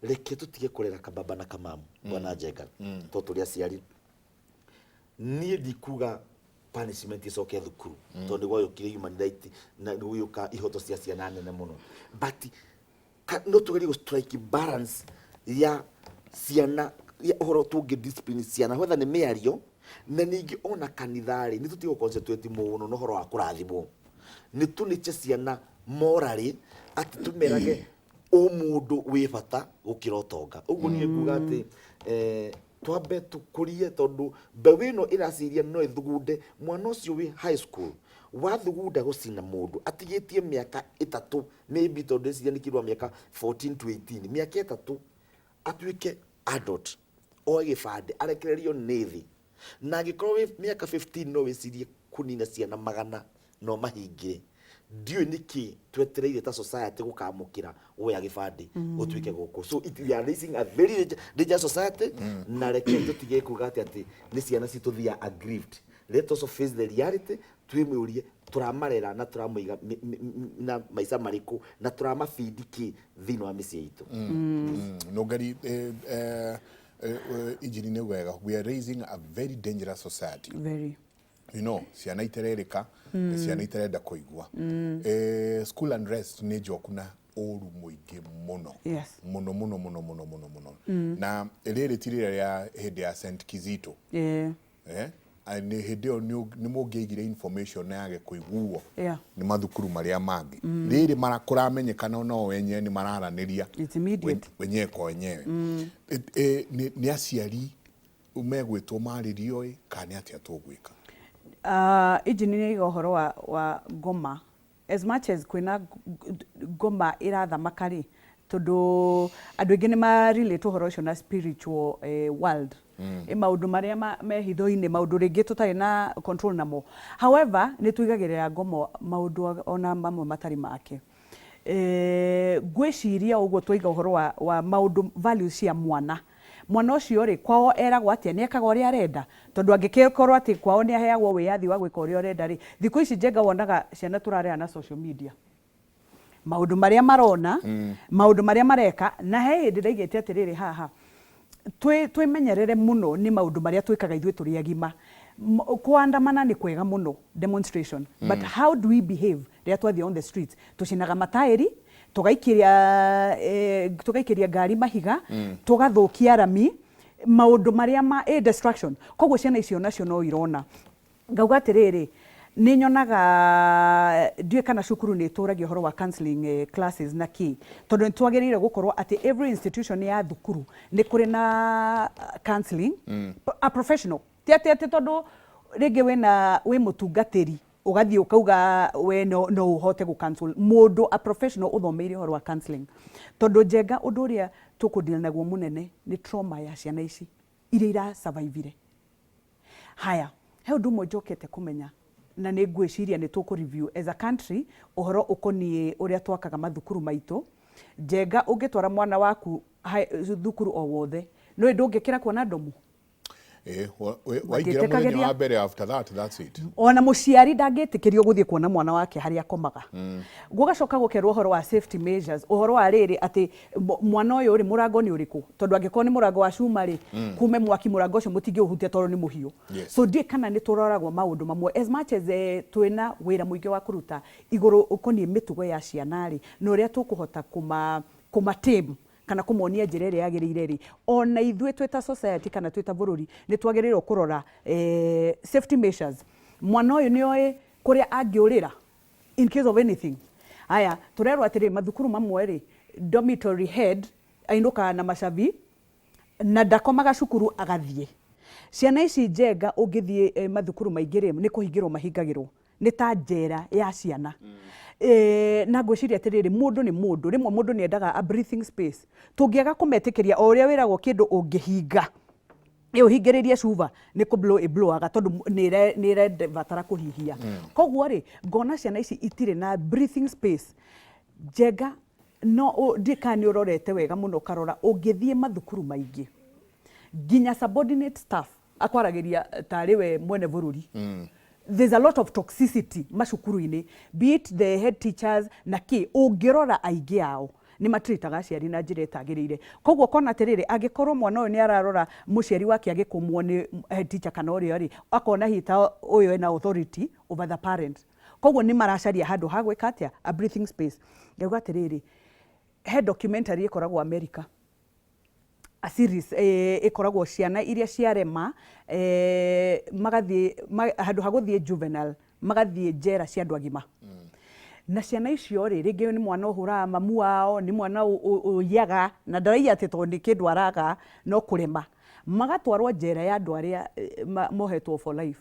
reke tũtige kũrera kababa na kamamu. Bwana Njenga, to tũrĩ aciari, niĩ ndikuga punishment icoke thukuru, tondũ nĩ gwagĩũkire human right na nĩ gũgĩũka ihoto cia ciana nene mũno, but no tũgerie gũ strike balance ya ciana ya ũhoro tũngĩ discipline ciana, whether nĩ mĩario na ningĩ ona kanitha-rĩ, nĩ tũtige gũ concentrate mũno na ũhoro wa kũrathimwo. Nĩ tũnĩche ciana morally atĩ tũmerage ũmũndũ wĩ bata gũkĩra ũtonga. Ũguo niĩ nguga atĩ twambe tũkũrie, tondũ mbeũ ĩno ĩraciria no ĩthugunde mwana ũcio wĩ high school wathugunda gũcina mũndũ atigĩtie mĩaka 3 maybe, tondũ ndĩciria nĩ kĩndũ wa mĩaka 14 to 18, mĩaka 3 atuĩke adult, oe gĩbandĩ, arekererio nĩ thĩ. Na angĩkorwo wĩ mĩaka 15 no wĩcirie kũnina ciana 100 no mahingĩre, ndiũĩ nĩkĩ twetereire ta society gũkamũkĩra woya gĩbandĩ ũtuĩke gũkũ. So we are raising a very dangerous society. Na reke tũtige kuga atĩ nĩ ciana citũ they are aggrieved. Let us face the reality, twĩmũrie tũramarera na tũramũiga na maica marĩkũ na tũramabindi kĩ thĩinĩ wa mĩciĩ itũ. Nũngari injini nĩ wega, we are raising a very dangerous society. Very. Ciana itererĩka na ciana itarenda kũigua. School unrest nĩ njoku na ũru mũingĩ mũno. Mũno mũno mũno mũno mũno mũno, na rĩrĩ ti rĩrĩa rĩa hĩndĩ ya St Kizito. Eh? Nĩ hĩndĩ ĩyo nĩ mũngĩaigire information na yage kũiguo nĩ mathukuru marĩa mangĩ. Rĩrĩ kũramenyekana onao wenyewe nĩ mararanĩria. It's immediate. Wenyewe kwa wenyewe. Nĩ aciari megwĩtwo marĩrio ĩ kana nĩ atĩa tũgwĩka? Injini nĩ aiga ũhoro wa ngoma. As much as kwĩna ngoma ĩrathamaka rĩ, tondũ andũ aingĩ nĩ ma relate ũhoro ũcio na spiritual world. Ĩ maũndũ marĩa me hitho-inĩ, maũndũ rĩngĩ tũtarĩ na control namo. However, nĩ tũigagĩrĩra ngomo maũndũ ona mamwe matarĩ make. Ngwĩciria ũguo twaiga ũhoro wa maũndũ values cia mwana. Mwana ũcio rĩ, kwao eragwo atĩa? Nĩ ekaga ũrĩa arenda? Tondũ angĩkorwo atĩ kwao nĩ aheagwo wĩyathi wa gwĩka ũrĩa ũrenda rĩ, thikũ ici Njenga wonaga ciana tũrarera na social media. Maũndũ marĩa marona, maũndũ marĩa mareka, na he hĩndĩ ndaigĩte atĩrĩrĩ haha, twĩmenyerere mũno nĩ maũndũ marĩa twĩkaga ithuĩ tũrĩ agima. Kũandamana nĩ kwega mũno, demonstration, but how do we behave rĩrĩa twathiĩ on the streets? Tũcinaga mataĩri, tũgaikĩria ngari mahiga, tũgathũkia rami, maũndũ marĩa ma destruction. Koguo ciana icio nacio no irona. Ngauga atĩrĩrĩ, nĩ nyonaga ndiũĩ kana cukuru nĩ ĩtũragia ũhoro wa counseling classes na kĩ, tondũ nĩ twagĩrĩire gũkorwo atĩ every institution ya thukuru nĩ kũrĩ na counseling, a professional. Ti atĩ tondũ rĩngĩ wĩ mũtungatĩri ũgathiĩ ũkauga we no ũhote gũ counsel mũndũ, a professional ũthomeire ũhoro wa counseling. Tondũ Njenga, ũndũ ũrĩa tũkũdeal naguo mũnene nĩ trauma ya ciana ici iria ira survive. Haya, he ũndũ ũmwe njokete kũmenya na nĩ ngwĩciria nĩ tũkũ review as a country ũhoro ũkoniĩ ũrĩa twakaga mathukuru maitũ. Njenga, ũngĩtwara mwana waku thukuru o wothe, nĩ ndũngĩkĩra kuona ndomu. Waingĩra mũthenya wa mbere, after that, that's it. Ona mũciari ndangĩtĩkĩrio gũthiĩ kuona mwana wake harĩa akomaga. Gũgacoka gũkerwo ũhoro wa safety measures, ũhoro wa rĩrĩ atĩ mwana ũyũ rĩ, mũrango nĩ ũrĩkũ? Tondũ angĩkorwo nĩ mũrango wa cuma rĩ, kume mwaki, mũrango ũcio mũtingĩũhutia tondũ nĩ mũhiũ. So ndiũĩ kana nĩ tũroragwo maũndũ mamwe. As much as twĩna wĩra mũingĩ wa kũruta igũrũ ũkoniĩ mĩtugo ya ciana rĩ, na ũrĩa tũkũhota kũma tame kana kũmonia njĩra ĩrĩa yagĩrĩire rĩ, ona ithuĩ twĩ ta society kana twĩ ta bũrũri nĩ twagĩrĩirwo kũrora safety measures. Mwana ũyũ nĩ oĩ kũrĩa angĩũrĩra in case of anything. Aya, tũrerwo atĩrĩ, mathukuru mamwe rĩ, dormitory head ainũkaga na macabi na ndakomaga cukuru, agathiĩ. Ciana ici, Njenga, ũngĩthiĩ mathukuru maingĩ rĩ, nĩ kũhingĩrwo mahingagĩrwo, nĩ ta njera ya ciana. Na ngwĩciria atĩrĩrĩ, mũndũ nĩ mũndũ, rĩmwe mũndũ nĩ endaga a breathing space. Tũngĩaga kũmetĩkĩria, o ũrĩa wĩragwo kĩndũ ũngĩhinga ĩ ũhingĩrĩrie cuba nĩ kũ blow ĩ blowaga tondũ nĩ ĩrabatara kũhihia. Koguo rĩ, ngona ciana ici itirĩ na breathing space. Njenga, no ndiũĩ kana nĩ ũrorete wega mũno ũkarora, ũngĩthiĩ mathukuru maingĩ, nginya subordinate staff akwaragĩria tarĩ we mwene bũrũri. There's a lot of toxicity macukuru-inĩ, be it the head teachers na kĩ. Ũngĩrora aingĩ ao nĩ matritaga aciari na njĩra ĩtagĩrĩire. Koguo ũkona atĩrĩrĩ, angĩkorwo mwana ũyũ nĩ ararora mũciari wake agĩkũmwo nĩ head teacher kana ũrĩa rĩ, akona hihi ta ũyũ ena authority over the parent. Koguo nĩ maracaria handũ ha gwĩka atĩa? A breathing space. Ngauga atĩrĩrĩ, he documentary ĩkoragwo America, a series ĩkoragwo ciana iria ciarema, magathiĩ handũ ha gũthiĩ juvenile, magathiĩ njera cia andũ agima. Na ciana icio rĩ, rĩngĩ nĩ mwana ũhũraga mamu wao, nĩ mwana ũiyaga, na ndaraiya atĩ tondũ nĩ kĩndũ araga, no kũrema, magatwarwo njera ya andũ arĩa mohetwo for life.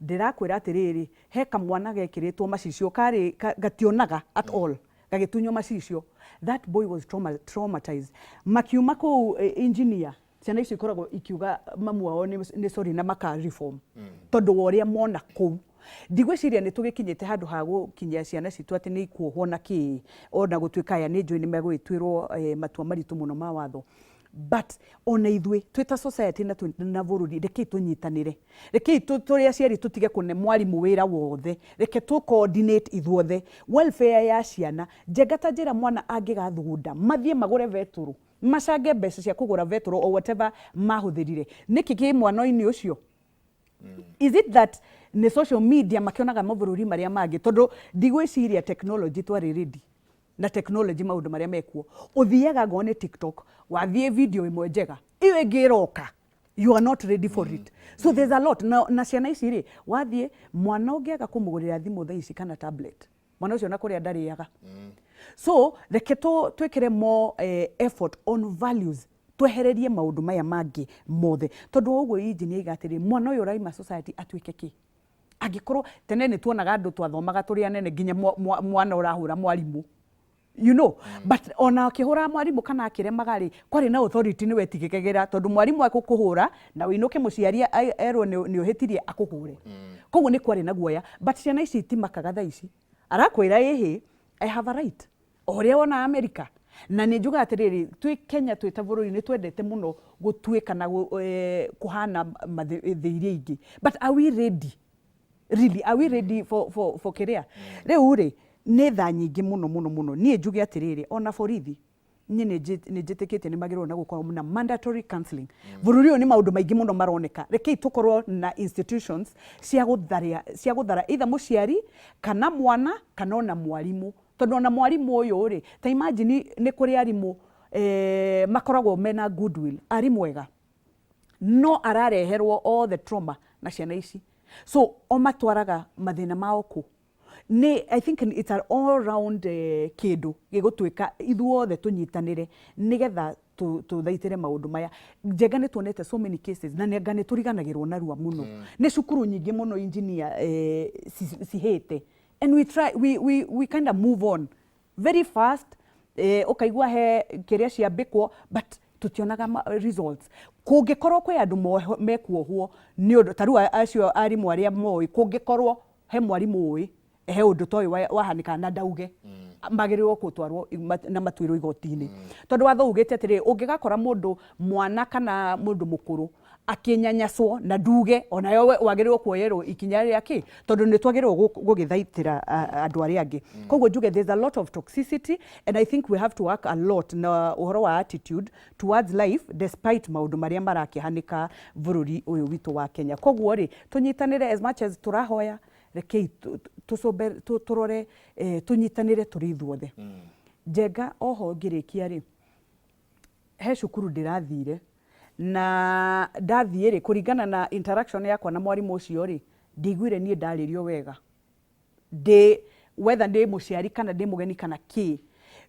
Ndĩrakwĩra atĩrĩrĩ, he kamwana gekĩrĩtwo macicio, karĩ gationaga at all, gagĩtunywo macicio. That boy was traumatized. Makiuma kũu, engineer, ciana icio ikoragwo ikiuga mamu wao nĩ sorry na maka reform tondũ wa ũrĩa mona kũu. Ndigwĩciria nĩ tũgĩkinyĩte handũ ha gũkinyia ciana citũ atĩ nĩ ikuohwo na kĩ, ona gũtuĩka aya nĩ njũĩ nĩ megũgĩtuĩrwo matua maritũ mũno ma watho, but ona ithuĩ twĩ ta society na twĩ na bũrũri, rekei tũnyitanĩre, rekei tũrĩ aciari tũtige kũne mwarimũ wĩra wothe, reke tũ coordinate ithuothe welfare ya ciana. Njenga, ta njĩra mwana angĩgathugunda mathiĩ magũre betũrũ, macange mbeca cia kũgũra betũrũ or whatever mahũthĩrire, nĩkĩ kĩ mwana-inĩ ũcio? Is it that nĩ social media makĩonaga mabũrũri marĩa mangĩ? Tondũ ndigwĩciria technology twarĩ ready na technology. Maũndũ marĩa mekuo, ũthiaga ngoo nĩ TikTok, wathiĩ video ĩmwe njega, ĩyo ĩngĩ ĩroka. You are not ready for it. So there's a lot. Na ciana ici rĩ, wathiĩ mwana ũngĩaga kũmũgũrĩra thimũ thaa ici kana tablet, mwana ũcio na kũrĩa ndarĩaga. So reke twĩkĩre more effort on values, twehererie maũndũ maya mangĩ mothe, tondũ wa ũguo engineer aiga atĩrĩ, mwana ũyũ ũraima society atuĩke kĩ? Angĩkorwo tene nĩ tuonaga andũ twathomaga tũrĩ anene, nginya mwana ũrahũra mwarimũ, but ona akĩhũra mwarimũ kana akĩremaga rĩ, kwarĩ na authority, nĩ wetigĩkagĩra, tondũ mwarimũ akũkũhũra na wĩinũke mũciari erwo nĩ ũhĩtirie akũhũre. Koguo nĩ kwarĩ na guoya, but ciana ici itimakaga. Thaa ici arakwĩra, "Ĩhĩ, I have a right," o ũrĩa wona America. Na nĩ njugaga atĩrĩrĩ, twĩ Kenya, twĩ ta bũrũri, nĩ twendete mũno gũtuĩka na kũhana thĩ iria ingĩ, but are we ready? Really, are we ready for kĩrĩa rĩu rĩ? Nĩ tha nyingĩ mũno mũno mũno. Niĩ njuge atĩrĩrĩ, ona borithi, niĩ nĩ njĩtĩkĩtie nĩ magĩrĩirwo na gũkorwo na mandatory counseling. Bũrũri ũyũ nĩ maũndũ maingĩ mũno maroneka. Rekei tũkorwo na institutions cia gũtharia, cia gũthara either mũciari kana mwana kana ona mwarimũ, tondũ ona mwarimũ ũyũ rĩ, ta imagine nĩ kũrĩ arimũ makoragwo mena goodwill, arimũ ega, no arareherwo all the trauma na ciana ici, so o matwaraga mathĩna mao kũ? Nĩ I think it's an all round kĩndũ gĩgũtuĩka ithuothe tũnyitanĩre nĩgetha tũthaitĩre maũndũ maya. Njenga, nĩ tuonete so many cases, na nĩanga nĩ tũriganagĩrwo narua mũno. Nĩ cukuru nyingĩ mũno, engineer, cihĩte, and we try we kind of move on very fast. Ũkaigua he kĩrĩa ciambĩkwo, but tutionaga results. Kũngĩkorwo kwĩ andũ mekuohwo nĩ ũndũ ta rĩu acio arimũ arĩa moĩ, kũngĩkorwo he mwarimũ ũĩ he ũndũ ta ũyũ wahanĩka na ndauge, magĩrĩirwo gũtwarwo na matuĩrwo igoti-inĩ, tondũ watho ugĩte atĩrĩrĩ, ũngĩgakora mũndũ mwana kana mũndũ mũkũrũ akĩnyanyacwo na nduge, onayo wagĩrĩirwo kuoyerwo ikinya rĩa kĩ, tondũ nĩ twagĩrĩirwo gũgĩthaitĩra andũ arĩa angĩ. Koguo njuge there's a lot of toxicity, and I think we have to work a lot na ũhoro wa attitude towards life, despite maũndũ marĩa marakĩhanĩka bũrũri ũyũ witũ wa Kenya. Koguo rĩ, tũnyitanĩre. As much as tũrahoya, rekei tũcũmbe tũrore, tũnyitanĩre tũrĩ ithuothe. Njenga, oho ngĩrĩkia rĩ, he cukuru ndĩrathire, na ndathiĩ rĩ, kũringana na interaction yakwa na mwarimũ ũcio rĩ, ndiguire niĩ ndarĩrio wega, ndĩ whether ndĩ mũciari kana ndĩ mũgeni kana kĩ.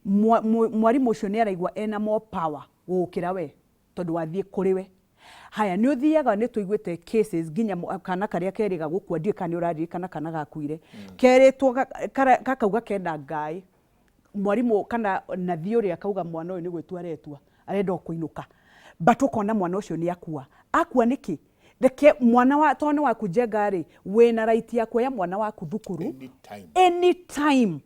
Mwarimũ ũcio nĩ araigua ena more power gũgũkĩra we, tondũ wathiĩ kũrĩ we. Haya, nĩ ũthiaga, nĩ tũiguĩte cases nginya kana karĩa kerĩga gũkua, ndiũĩ kana nĩ ũraririkana kana gakuire, kerĩtwo gakauga kena ngaĩ, mwarimũ kana nathi ũrĩa akauga mwana ũyũ nĩ gwĩtua aretua, arenda o kũinũka, but ũkona mwana ũcio nĩ akua. Akua nĩkĩ? Reke mwana wa, tondũ nĩ waku, Njenga rĩ, wĩna right ya kuoya mwana waku thukuru. Anytime. Anytime,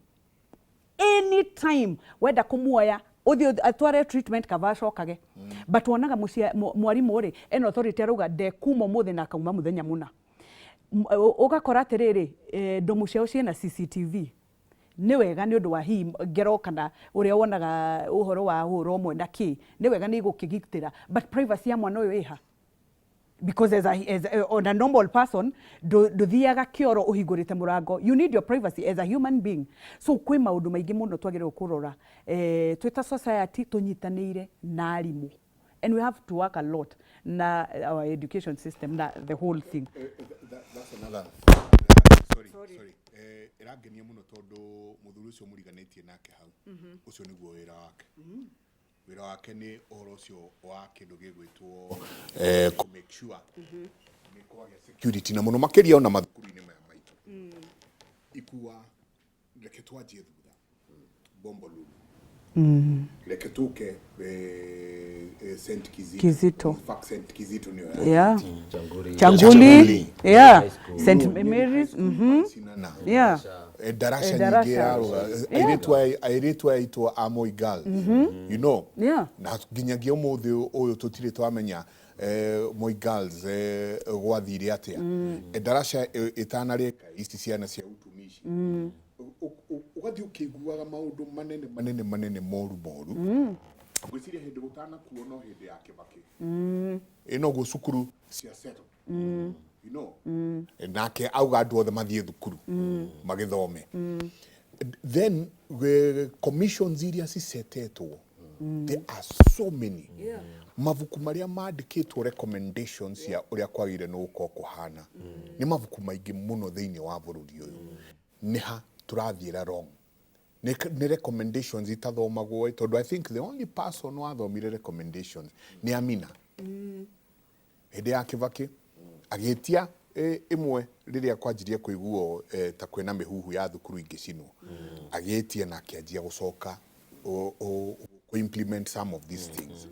anytime wenda kũmuoya, ũthiĩ atware treatment, kaba acokage. But wonaga mwarimũ rĩ, ena authority, arauga ndekuma ũmũthĩ na akauma mũthenya mũna. Ũgakora atĩrĩrĩ, ndomu ciao ciĩna CCTV. Nĩ wega nĩ ũndũ wa hihi ngero kana ũrĩa wonaga ũhoro wa hũra ũmwe na kĩ, nĩ wega, nĩ igũkĩgitĩra, but privacy ya mwana ũyũ ĩha? Because on a normal person, ndũthiaga kĩoro ũhingũrĩte mũrango. You need your privacy as a human being. So kwĩ maũndũ maingĩ mũno twagĩrĩirwo kũrora, twĩ ta society, tũnyitanĩire na arimũ, and we have to work a lot na our education system na the whole thing. That's another, sorry, sorry. Ĩrangenia mũno tondũ mũthuri ũcio mũriganĩtie nake hau, ũcio nĩguo wĩra wake. Wĩra wake nĩ ũhoro ũcio wa kĩndũ gĩgwĩtwo kũ make sure nĩ kwagĩa security, na mũno makĩria ona mathukuru-inĩ maya maitũ. Ikua, reke twanjie thutha, Bombolulu. Reke tuke St Kizito. Kizito. In fact, St Kizito nĩyo. Yeah. Changuli. Changuli, yeah. High School. St Mary's. Sinana. Darasha. Darasha. Nyingĩ yarũga airĩtu aya aitũ a Moi Girls. Na nginyagia ũmũthĩ ũyũ tũtirĩ twamenya Moi Girls gwathire atĩa. Darasha ĩtanarĩka, ici ciana cia utumishi, ũgathiĩ ũkĩiguaga maũndũ manene manene manene moru moru. Ngwĩciria hĩndĩ gũtanakuo no hĩndĩ ya Kĩbakĩ, ĩ noguo cukuru cia settle, nake auga andũ othe mathiĩ thukuru magĩthome. Then commissions iria cicetetwo, there are so many. Mabuku marĩa mandĩkĩtwo recommendations cia ũrĩa kwagĩrĩire nĩ gũkorwo kũhana nĩ mabuku maingĩ mũno thĩinĩ wa bũrũri ũyũ. Nĩ ha tũrathiĩra wrong? Nĩ recommendations itathomagwo ĩ, tondũ I think the only person wathomire recommendations nĩ Amina. Hĩndĩ ya Kibaki agĩtia ĩmwe rĩrĩa kwanjirie kũiguo ta kwĩna mĩhuhu ya thukuru ingĩcinwo, agĩtia na akĩanjia gũcoka kũ implement some of these things.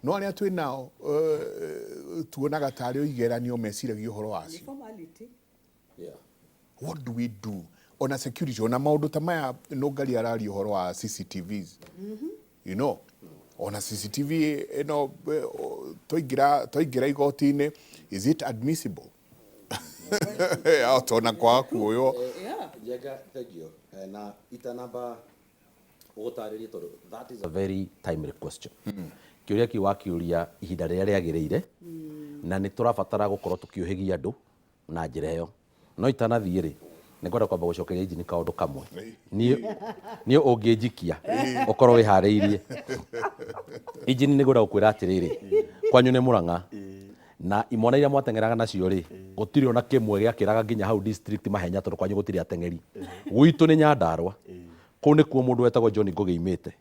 No arĩa twĩ nao tuonaga tarĩ o igeranio meciragia ũhoro wacio. Formality. What do we do? Ona security, ona maũndũ ta maya Nũngari araria ũhoro wa CCTVs. Ona CCTV ĩno twaingĩra igoti-inĩ, is it admissible? Tona kwaga kuoywo. Njenga, thank you. Na itanamba gũgũtarĩria tondũ that is a very timely question. Kĩũria kĩu wakĩũria ihinda rĩrĩa rĩagĩrĩire, na nĩ tũrabatara gũkorwo tũkĩũhĩgia andũ na njĩra ĩyo. No itanathiĩ rĩ, nĩ ngwenda kwamba gũcokeria injini kaũndũ kamwe. Niĩ ũngĩnjikia ũkorwo wĩharĩirie. Injini nĩ ngwenda gũkwĩra atĩrĩrĩ, kwanyu nĩ Mũrang'a, na imwana iria mwateng'eraga nacio rĩ, gũtirĩ ona kĩmwe gĩakĩraga nginya hau district mahenya tondũ kwanyu gũtirĩ ateng'eri. Gwitũ nĩ Nyandarũa. Kũu nĩkuo mũndũ wetagwo John Ngũgĩ oimĩte.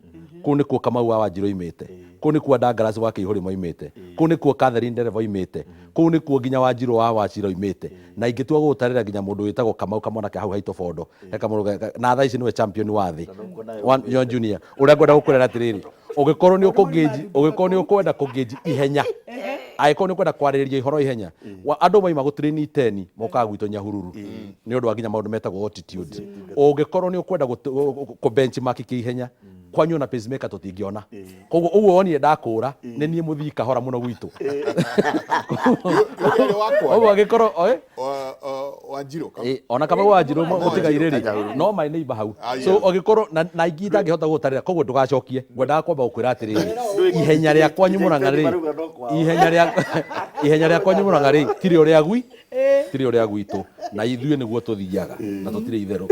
Kũu nĩkuo Kamau wa Wanjirũ oimĩte. Kũu nĩkuo Douglas wa Kĩihũri moimĩte. Kũu nĩkuo Catherine Ndereba oimĩte. Kũu nĩkuo nginya Wanjirũ wa Wachira oimĩte. Na ingĩtua gũgũtarĩra nginya mũndũ wĩtagwo Kamau kamwana ke hau haitũ Bondo. He kamũndũ na thaa ici nĩwe champion wa thĩ. One junior. Ũrĩa ngwenda gũkwĩra atĩrĩrĩ, ũngĩkorwo nĩ ũkũngĩnji, ũngĩkorwo nĩ ũkwenda kũngĩnji ihenya, angĩkorwo nĩ ũkwenda kwarĩrĩria ihoro ihenya, andũ maima gũtrain teni mokaga gwitũ Nyahururu nĩ ũndũ wa nginya maũndũ metagwo altitude. Ũngĩkorwo nĩ ũkwenda kũ benchmark kĩihenya, kwanyu ona pacemaker tũtingĩona. Koguo ũguo wonire ndakũra, nĩ niĩ mũthii kahora mũno gwitũ. Ũguo angĩkorwo, oe? Wanjirũ. Ona kama Wanjirũ mũtigairĩ rĩ, no my neighbor hau. So ũngĩkorwo na ingĩ itangĩhota gũgũtarĩra, koguo ndũgacokie. Ngwendaga kwamba gũkwĩra atĩrĩrĩ, ihenya rĩa kwanyu Mũrang'a rĩ, ihenya rĩa kwanyu Mũrang'a rĩ, tirĩo rĩa gwi, tirĩo rĩa gwitũ. Na ithuĩ nĩguo tũthiaga, na tũtirĩ itherũ,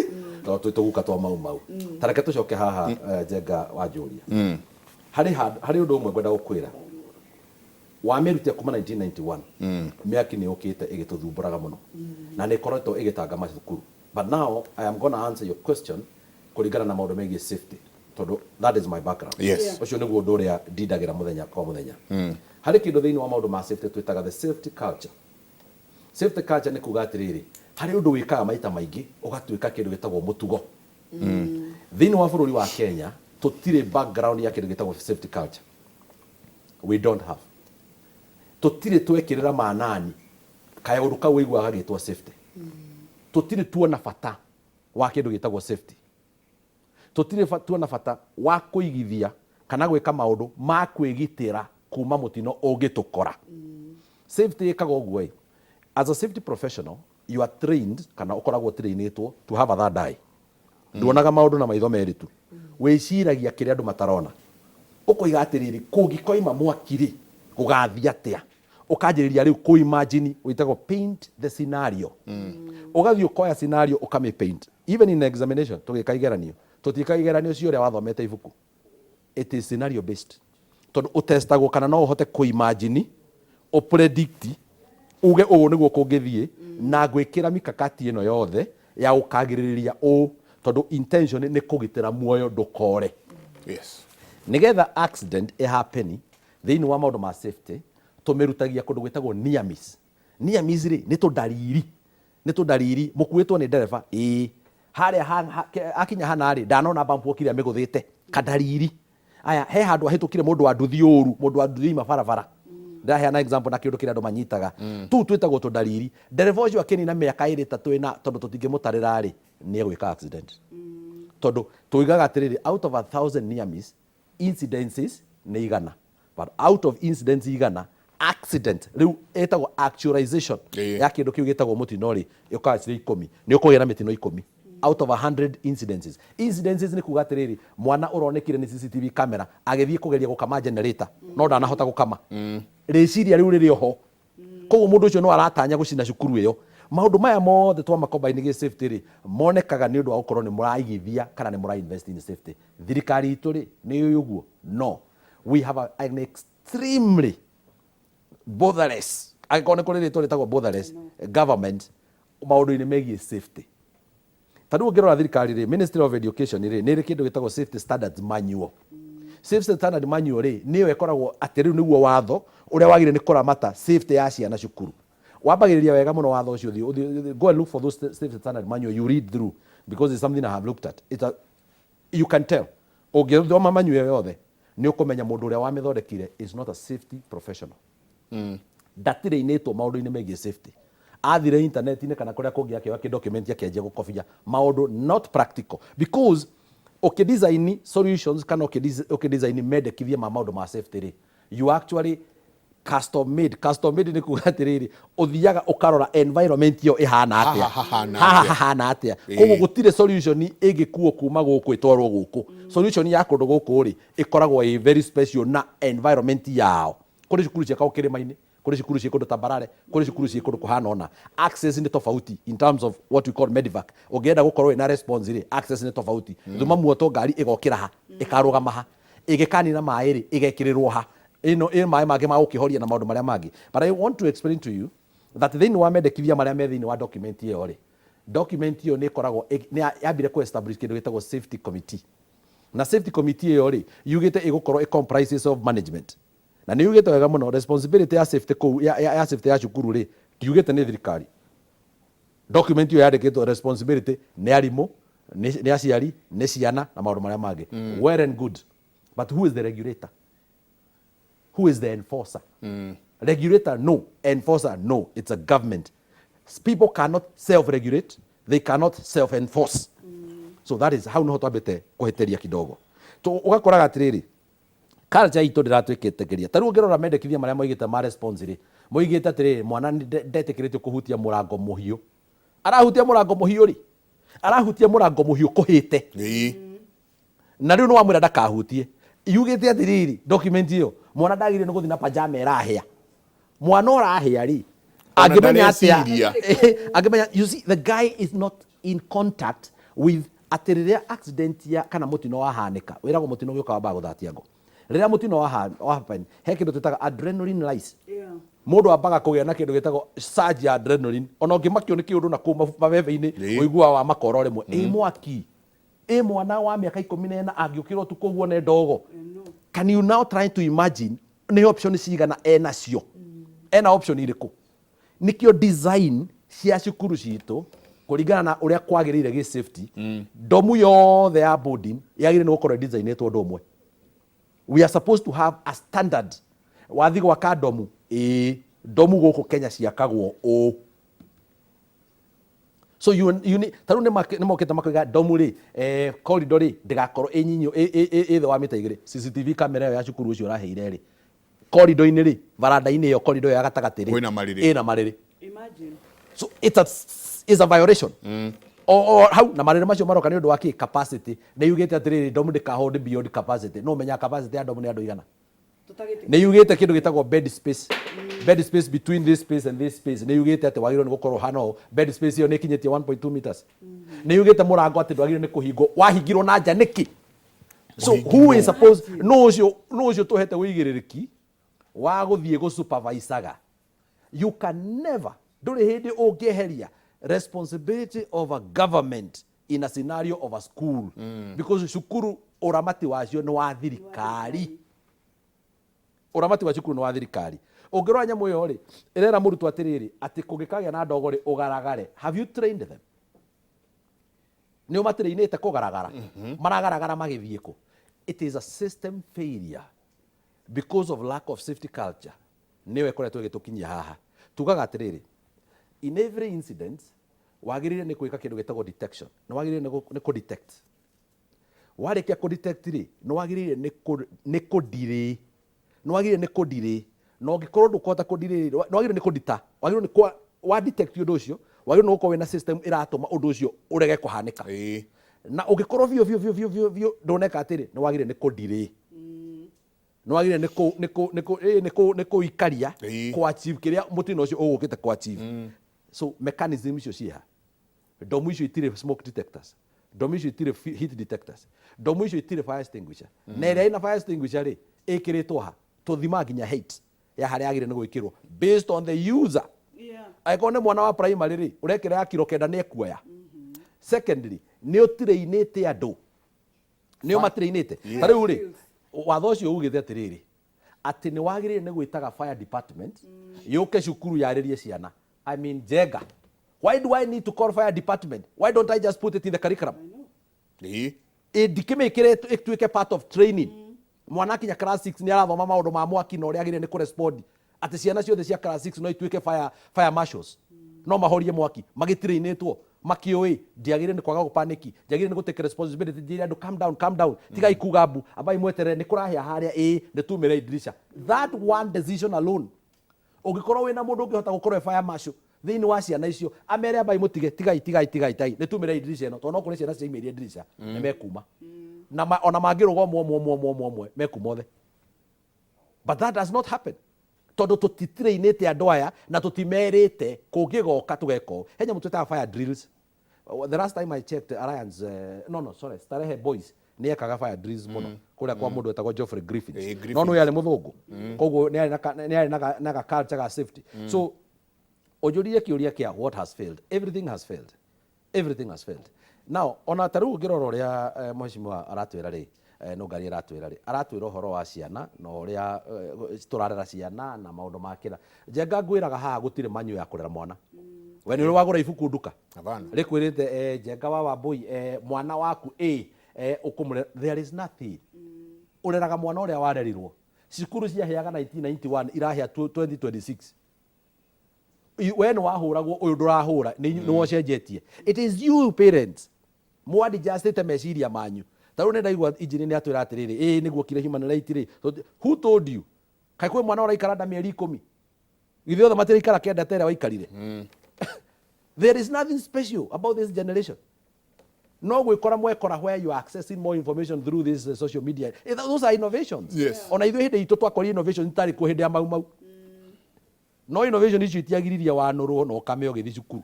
tondũ twĩ tũguka twa Mau Mau. Ta reke tũcoke haha, Njenga wanjũria. Harĩ handũ, harĩ ũndũ ũmwe ngwenda gũkwĩra. Wamĩrutia kuma 1991, mĩaki nĩ yũkĩte ĩgĩtũthumbũraga mũno. Na nĩ ĩkoretwo ĩgĩtanga mathukuru. But now I am gonna answer your question kũringana na maũndũ megiĩ safety, tondũ that is my background. Ũcio nĩguo ũndũ ũrĩa ndindagĩra mũthenya kwa mũthenya. Harĩ kĩndũ thĩinĩ wa maũndũ ma safety twĩtaga the safety culture. Safety culture nĩ kuga atĩrĩrĩ, harĩ ũndũ wĩkaga maita maingĩ ũgatuĩka kĩndũ gĩtagwo mũtugo. Thĩinĩ wa bũrũri wa Kenya tũtirĩ background ya kĩndũ gĩtagwo safety culture. We don't have. Tũtirĩ twekĩrĩra manani kaũndũ kau ũiguaga gagĩtwo safety. Tũtirĩ tuona bata wa kĩndũ gĩtagwo safety. Tũtirĩ tuona bata wa kũigithia kana gwĩka maũndũ ma kwĩgitĩra kuma mũtino ũngĩtũkora. Safety ĩkaga ũguo ĩ, as a safety professional you are trained kana ũkoragwo trainĩtwo to have a third eye. Nduonaga maũndũ na maitho merĩ tu, wĩciragia kĩrĩa andũ matarona. Ũkoiga atĩrĩrĩ, kũngĩkoima mwaki rĩ, gũgathiĩ atĩa? Ũkanjĩrĩria rĩu kũ imagine, wĩtagwo paint the scenario. Ũgathiĩ ũkoya scenario ũkamĩ paint. Even in examination, tũgĩka igeranio, tũtiĩkaga igeranio cia ũrĩa wathomete ibuku. It is scenario based. Tondũ ũtestagwo kana no ũhote kũ imagine, ũ predict, uge ũũ nĩguo kũngĩthiĩ, na ngwĩkĩra mikakati ĩno yothe ya gũkagirĩrĩria ũũ, tondũ intention nĩ kũgitĩra muoyo ndũkore. Nĩgetha accident ĩ happen thĩinĩ wa maũndũ ma safety, tũmĩrutagia kũndũ gwĩtagwo near miss. Near miss rĩ, nĩ tũndariri, nĩ tũndariri, mũkuĩtwo nĩ ndereba, ĩĩ, harĩa akinya hana rĩ, ndanona bump okire amĩgũthĩte, kandariri. Aya, he handũ ahĩtũkire mũndũ wa nduthi ũru, mũndũ wa nduthi ima barabara. Ndĩraheana example na kĩũndũ kĩrĩa andũ manyitaga. Tũu twĩtagwo tũndariri. Ndereba ũcio akĩnina mĩaka ĩrĩ ĩtatũ ĩna, tondũ tũtingĩmũtarĩra rĩ, nĩ egwĩka accident. Tondũ tuigaga atĩrĩrĩ, out of 1,000 near miss, incidences nĩ igana. But out of incidents igana, accident, rĩu ĩtagwo actualization ya kĩndũ kĩu gĩtagwo mũtino rĩ, yũkaga cirĩ ikũmi. Nĩ ũkũgĩa na mĩtino ikũmi out of 100 incidences. Incidences nĩ kuga atĩrĩrĩ, mwana ũronekire nĩ CCTV camera agĩthiĩ kũgeria gũkama generator, no ndanahota gũkama. Rĩciria rĩu rĩrĩ oho. Koguo mũndũ ũcio no aratanya gũcina cukuru ĩyo. Maũndũ maya mothe twamakombaini gĩ safety rĩ, monekaga nĩ ũndũ wa gũkorwo nĩ mũraigithia kana nĩ mũra invest in safety. Thirikari itũ rĩ, nĩ yũĩ ũguo? No. We have an extremely botherless, angĩkorwo nĩ kũrĩ rĩtwa rĩtagwo botherless government maũndũ-inĩ megiĩ safety. Ta rĩu ũngĩrora thirikari rĩ, Ministry of Education rĩ, nĩ ĩrĩ kĩndũ gĩtagwo safety standards manual. Safety standard manual rĩ, nĩyo ĩkoragwo atĩ rĩu nĩguo watho ũrĩa wagĩrĩire nĩ kũramata safety ya ciana cukuru. Wambagĩrĩria wega mũno watho ũcio, ũthiĩ go and look for those safety standard manual, you read through, because it's something I have looked at. You can tell, ũngĩthoma manual ĩyo yothe nĩ ũkũmenya mũndũ ũrĩa wamĩthondekire is not a safety professional. Ndatirĩinĩtwo maũndũ-inĩ megiĩ safety. Athire internet-inĩ kana kũrĩa kũngĩ, akĩoya kĩ document, akĩanjia gũkobia maũndũ not practical, because ũkĩdesign solutions kana ũkĩdesign mendekithia ma maũndũ ma safety rĩ, you actually custom made. Custom made nĩ kuga atĩrĩrĩ, ũthiaga ũkarora environment ĩyo ĩhana atĩa. Haha hahana Haha atĩa? Hahana atĩa. Koguo gũtirĩ solution ĩngĩkuo kuma gũkũ ĩtwarwo gũkũ. Solution ya kũndũ gũkũ rĩ, ĩkoragwo ĩ very special na environment yao. Kũrĩ cukuru ciakagwo kĩrĩma-inĩ, kũrĩ cukuru ciĩ kũndũ tambarare, kũrĩ cukuru ciĩ kũndũ kũhana ũna. Access nĩ tofauti in terms of what we call medivac. Ũngĩenda gũkorwo wĩna response rĩ, access nĩ tofauti. Thuma muoto, ngari ĩgokĩra ha, ĩkarũgama ha, ĩgĩkanina maĩ rĩ, ĩgekĩrĩrwo ha, ĩno ĩ maĩ mangĩ ma gũkĩhoria na maũndũ marĩa mangĩ. But I want to explain to you that thĩinĩ wa mendekithia marĩa me thĩinĩ wa document ĩyo rĩ, document ĩyo nĩ ĩkoragwo nĩ yambire kũ establish kĩndũ gĩtagwo safety committee. Na safety committee ĩyo rĩ, yugĩte ĩgũkorwo ĩ comprises of management, na nĩ yugĩte wega mũno responsibility ya safety kũu ya safety ya cukuru rĩ, ndiugĩte nĩ thirikari. Document ĩyo yandĩkĩtwo responsibility nĩ arimũ, nĩ aciari, nĩ ciana na maũndũ marĩa mangĩ. Well and good, but who is the regulator? Who is the enforcer? Regulator, no. Enforcer, no. It's a government. People cannot self-regulate, they cannot self-enforce. So that is how noho twambĩte kũhĩtĩria kidogo. To ũgakoraga atĩrĩrĩ, culture itũ ndĩratwĩkĩtĩkĩria. Ta rĩu ũngĩrora mendekithia marĩa moigĩte ma response rĩ, moigĩte atĩrĩrĩ, mwana nĩ ndetĩkĩrĩtio kũhutia mũrango mũhiũ. Arahutia mũrango mũhiũ rĩ, arahutia mũrango mũhiũ kũhĩte. Na rĩu nĩ wamwĩra ndakahutie. Yugĩte atĩrĩrĩ, document ĩyo, mwana ndagĩrĩire nĩ gũthiĩ na pajama ĩrahĩa. Mwana ũrahĩa rĩ, Ona angĩmenya atĩa? ndareciria. Angĩmenya? You see, the guy is not in contact with atĩ rĩrĩa accident ya kana mũtino wahanĩka, wĩragwo mũtino ũgĩũka wambaga gũthatia ngo. Rĩrĩa mũtino wa happen, he kĩndũ twĩtaga adrenaline rise. Mũndũ ambaga kũgĩa na kĩndũ gĩtagwo surge ya adrenaline. Ona ũngĩmakio nĩ kĩũndũ na kũu mabebe-inĩ, ũiguaga wa makoro rĩmwe ĩ mwaki ĩ mwana wa mĩaka 14 angĩũkĩra ũtukũ ũguo nĩ ndogo. Can you now try to imagine nĩ option cigana enacio, ena option irĩkũ? Nĩkĩo design cia cukuru citũ kũringana na ũrĩa kwagĩrĩire gĩ safety, ndomu yothe ya boarding yagĩrĩire nĩ gũkorwo designĩtwo ũndũ ũmwe. We are supposed to have a standard. Wathi gwaka ndomu, ĩĩ, ndomu gũkũ Kenya ciakagwo ũũ. So you need, ta rĩu nĩ mokĩte makoiga ndomu rĩ, corridor rĩ, ndĩgakorwo ĩ nyinyi ĩ thĩ wa mita 2. CCTV camera ĩyo ya cukuru ũcio ũraheire rĩ, corridor-inĩ rĩ, baranda-inĩ ĩyo, corridor ĩyo ya gatagatĩ rĩ, Kwĩna marĩrĩ. Ĩna marĩrĩ. Imagine. So it's a violation o hau. Na marĩrĩ macio maroka nĩ ũndũ wa kĩ? Capacity. Nĩ yugĩte atĩrĩrĩ, ndomu ndĩkahold beyond capacity. No menya capacity ya ndomu nĩ andũ igana. Tũtagĩte. Nĩ yugĩte kĩndũ gĩtagwo bed space, bed space between this space and this space. Nĩ yugĩte atĩ wagĩrĩirwo nĩ gũkorwo hana ũũ. Bed space ĩyo nĩ ĩkinyĩtie 1.2 meters. Nĩ yugĩte mũrango atĩ ndwagĩrĩirwo nĩ kũhingwo. Wahingirwo na nja nĩkĩ? So who is supposed, no ũcio tũhete ũigĩrĩrĩki wa gũthiĩ gũsupervisaga? You can never, ndũrĩ hĩndĩ ũngĩeheria responsibility of a government in a scenario of a school, because cukuru ũramati wacio nĩ wa thirikari. Ũramati wa cukuru nĩ wa thirikari. Ũngĩrora nyamũ ĩyo rĩ, ĩrera mũrutwo atĩrĩrĩ, atĩ kũngĩkagĩa na ndogo rĩ, ũgaragare. Have you trained them? Nĩ ũmatĩrĩinĩte kũgaragara? Maragaragara magĩthiĩ kũ? It is a system failure because of lack of safety culture. Nĩyo ĩkoretwo ĩgĩtũkinyia haha. Tugaga atĩrĩrĩ, in every incident wagĩrĩire nĩ gwĩka kĩndũ gĩtagwo detection. Nĩ wagĩrĩire nĩ kũ detect. Warĩkia kũ detect rĩ, nĩ wagĩrĩire nĩ kũ delay, nĩ wagĩrĩire nĩ kũ delay. Na ũngĩkorwo ndũkũhota kũ delay, nĩ wagĩrĩire nĩ kũ deter, wagĩrĩirwo nĩ wa detect ũndũ ũcio, wagĩrĩirwo nĩ gũkorwo wĩna system ĩratũma ũndũ ũcio ũrege kũhanĩka. Na ũngĩkorwo biũ biũ biũ biũ biũ biũ ndũneka atĩrĩ, nĩ wagĩrĩire nĩ kũ delay, nĩ wagĩrĩire nĩ kũ nĩ kũ nĩ kũ ĩ, nĩ kũ nĩ kũikaria kũ achieve kĩrĩa mũtino ũcio ũgũkĩte kũ achieve. So mechanism icio ciĩha? Ndomu icio itirĩ smoke detectors, ndomu icio itirĩ heat detectors, ndomu icio itirĩ fire extinguisher. Na ĩrĩa ĩna fire extinguisher rĩ, ĩkĩrĩtwo ha? Tũthimaga nginya height ya harĩa yagĩrĩire nĩ gwĩkĩrwo based on the user. Angĩkorwo nĩ mwana wa primary rĩ, ũrekĩra ya kiro 9 nĩ ekuoya. Secondly, nĩ ũtirĩinĩte andũ, nĩ ũmatirĩinĩte. Ta rĩu rĩ, watho ũcio ugĩte atĩrĩrĩ, atĩ nĩ wagĩrĩire nĩ gwĩtaga fire department yũke cukuru yarĩrie ciana. I mean, Njenga, why do I need to call fire department? Why don't I just put it in the curriculum? Ĩ ndikĩmĩkĩre ĩtuĩke part of training. Mwana akinya class 6 nĩ arathoma maũndũ ma mwaki na ũrĩa agĩrĩire nĩ kũrespond, atĩ ciana ciothe cia class 6 no ituĩke fire marshals, no mahorie mwaki magĩtirĩinĩtwo, makĩũĩ ndiagĩrĩire nĩ kwaga gũpaniki, njagĩrĩire nĩ gũtake responsibility, njĩre andũ, "Calm down, calm down, tigai kuga mbu, ambai mweterere, nĩ kũrahĩa harĩa, ĩĩ nĩ tumĩre idirisha." That one decision alone, ũngĩkorwo wĩna mũndũ ũngĩhota gũkorwo e fire marshal thĩinĩ wa ciana icio, amere, "Ambai mũtige, tigai, tigai, tigai, tigai, nĩ tumĩre idirisha ĩno," tondũ no kũrĩ ciana ciaimĩrie ndirica, nĩ mekuma na ona mangĩrũga ũmwe ũmwe ũmwe ũmwe ũmwe ũmwe, mekuma othe. But that does not happen tondũ tũtitirĩinĩte andũ aya na tũtimerĩte kũngĩgoka tũgeka ũũ. He nyamũ twĩtaga fire drills. The last time I checked, Alliance, no, sorry, Starehe Boys nĩ ekaga fire drills mũno kũrĩa kwa mũndũ wetagwo Geoffrey Griffiths. Griffiths. No nĩ arĩ mũthũngũ, koguo nĩ arĩ na nĩ arĩ na ga culture ga safety. So ũnjũririe kĩũria kĩa what has failed. Everything has failed, everything has failed. Now ona ta rĩu ũngĩrora ũrĩa mheshimiwa aratwĩra rĩ, Nũngari aratwĩra rĩ, aratwĩra ũhoro wa ciana na ũrĩa tũrarera ciana na maũndũ ma kĩra. Njenga, ngwĩraga haha gũtirĩ manyu ya kũrera mwana. We nĩ ũrĩ wagũra ibuku nduka? Hapana. Rĩkwĩrĩte Njenga wa Wambui, mwana waku ĩ ũkũmũrera? There is nothing. Ũreraga mwana ũrĩa warerirwo. Cukuru ciaheaga 1991, irahĩa 2026. We nĩ wahũragwo, ũyũ ndũrahũra, nĩ nĩ wocenjetie. It is you parents mwadjustĩte meciria manyu. Ta rĩu nĩ ndaigua engineer nĩ atwĩra atĩrĩrĩ, ĩĩ nĩguo kire human right rĩ. Who told you? Kaĩ kwĩ mwana ũraikara nda mĩeri 10? Githĩ othe matiraikara 9 ta ĩrĩa waikarire? There is nothing special about this generation. No gwĩkora mwekora where you are accessing more information through this social media. Those are innovations. Ona ithuĩ hĩndĩ itũ twakorire innovation itarĩ kuo hĩndĩ ya Mau Mau, no innovation icio itiagiririe wanũrwo na ũkame ũgĩthiĩ cukuru.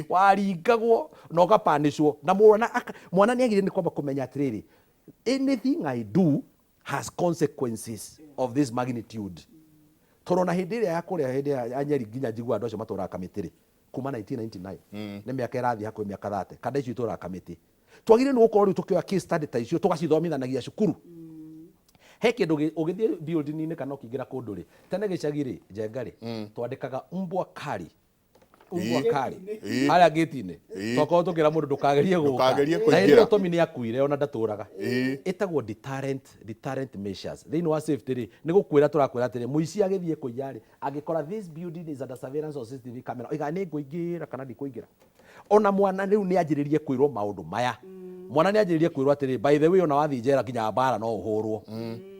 Waringagwo na ũgapanĩcwo na mwana. Mwana nĩ agĩrĩire nĩ kwamba kũmenya atĩrĩrĩ, anything I do has consequences of this magnitude, tondũ ona hĩndĩ ĩrĩa ya kũrĩa, hĩndĩ ya Nyeri, nginya njigua andũ acio matũraga Kamĩtĩ rĩ, kuma 1999, nĩ mĩaka ĩrathiĩ hakuhĩ mĩaka 30, kanda icio itũraga Kamĩtĩ. Twagĩrĩire nĩ gũkorwo rĩu tũkĩoya case study ta icio, tũgacithomithanagia cukuru. He kĩndũ ũgĩthiĩ building-inĩ kana ũkĩingĩra kũndũ rĩ, tene gĩcagi rĩ, Njenga rĩ, twandĩkaga "Umbwa kali, umbwa kali" harĩa gĩti-inĩ. Twakorwo tũkĩra mũndũ, "Ndũkagerie gũka." Ndũkagerie Na hĩndĩ kũingĩra. ĩyo Tomi nĩ akuire, ona ndatũraga. Ĩtagwo deterrent measures thĩinĩ wa safety rĩ, nĩ gũkwĩra tũrakwĩra atĩrĩ, mũici agĩthiĩ kũiya rĩ, angĩkora this building is under surveillance of CCTV camera, oiga, "Nĩ ngũingĩra kana ndikũingĩra?" Ona mwana rĩu nĩ anjĩrĩrie kwĩrwo maũndũ maya. Mwana nĩ anjĩrĩrie kwĩrwo atĩrĩ, by the way, ona wathiĩ njera nginya mbara no ũhũrwo.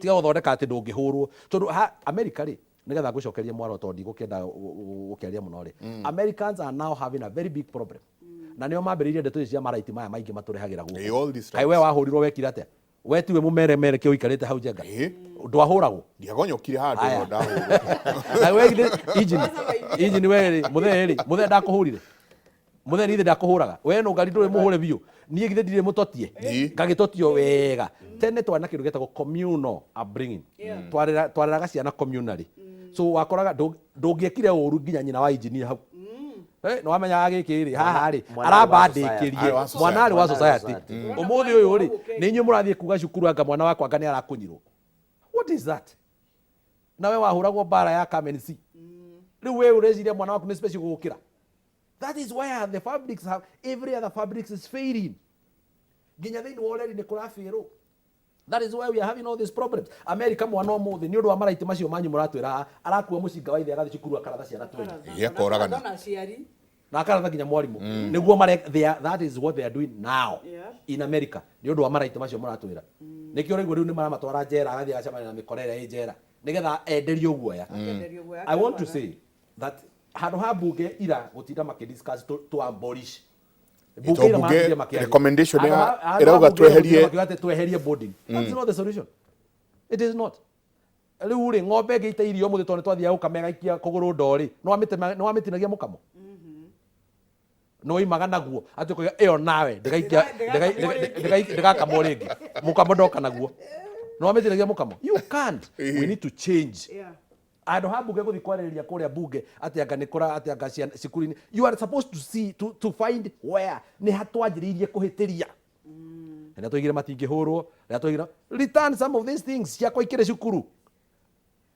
Tiga gũthondeka atĩ ndũngĩhũrwo, tondũ ha America rĩ, nĩgetha ngũcokerie mwaro tondũ ndigũkĩenda gũkĩaria mũno rĩ, Americans are now having a very big problem, na nĩo mambĩrĩirie ndeto ici cia maraiti maya maingĩ matũrehagĩra gũkũ. All these Kaĩ we wahũrirwo wekire atĩa? We tiwe mũmeremere kĩ ũikarĩte hau, Njenga? Ndwahũragwo? Ndiagonyokire handũ. Aya. No ndahũrwo. Na we githĩ injini injini we rĩ, mũthee rĩ, mũthee ndakũhũrire? Mũthee nĩ ithe ndakũhũraga we? No ngari ndũrĩ mũhũre biũ. Niĩ githĩ ndirĩ mũtotie? Ngagĩtotio wega. Tene twarĩ na kĩndũ gĩtagwo communal upbringing. Twareraga ciana communally, so wakoraga ndũngĩekire ũru nginya nyina wa injinia hau. Nĩ wamenyaga gĩkĩ rĩ, haha rĩ, Mwana arĩ wa society. aramba ndĩkĩrie. Arĩ wa society. Mwana arĩ wa Mwana arĩ wa society. society. Ũmũthĩ ũyũ rĩ, nĩ inyuĩ mũrathiĩ kuga cukuru anga mwana wakwa anga nĩ arakunyirwo. What is that? Nawe wahũragwo mbara ya come and see. Rĩu we ũreciria mwana waku nĩ special gũgũkĩra? That is where the fabrics have, every other fabrics is failing. Nginya thĩinĩ wa ũreri nĩ kũrabĩrwo. That is why we are having all these problems. America, mwana ũmũthĩ nĩ ũndũ wa maraiti macio manyu mũratwĩra haha, arakua mũcinga wa ithe, agathiĩ cukuru, akaratha ciana 20. Akoragana. Na aciari. Na akaratha nginya mwarimũ. Nĩguo mare they are, that is what they are doing now in America nĩ ũndũ wa maraiti macio mũratwĩra. Nĩkĩo ũraigua rĩu nĩ maramatwara njera, agathiĩ agacemania na mĩkora ĩrĩa ĩ njera nĩgetha enderio guoya. Akenderio guoya. I want to say that handũ ha bunge ira gũtinda makĩdiscuss to abolish Ito ira bunge maratindire makĩaria. recommendation Handũ handũ ha ĩrauga bunge ira tweherie- gũtinda makiuga atĩ tweherie boarding. That's not the solution. It is not. Rĩu rĩ, ng'ombe ĩngĩita irio mũthĩ, tondũ nĩ twathiaga gũkama ĩgaikia kũgũrũ ndoo rĩ, nĩ wamĩtinagia mũkamo, nĩ waimaga naguo atĩ ũkoiga ĩyo nawe ndĩgakamwo rĩngĩ, mũkamo ndoka naguo. Nĩ wamĩtinagia mũkamo. You can't. We need to change. Handũ ha mbunge gũthiĩ kwarĩrĩria kũrĩa mbunge atĩ anga nĩ kũra atĩ anga ciana cukuru-inĩ, you are supposed to see to find where nĩ ha twanjĩrĩirie kũhĩtĩria. Rĩrĩa twaigire matingĩhũrwo, rĩrĩa twaigire return some of these things ciakwa ikĩrĩ cukuru.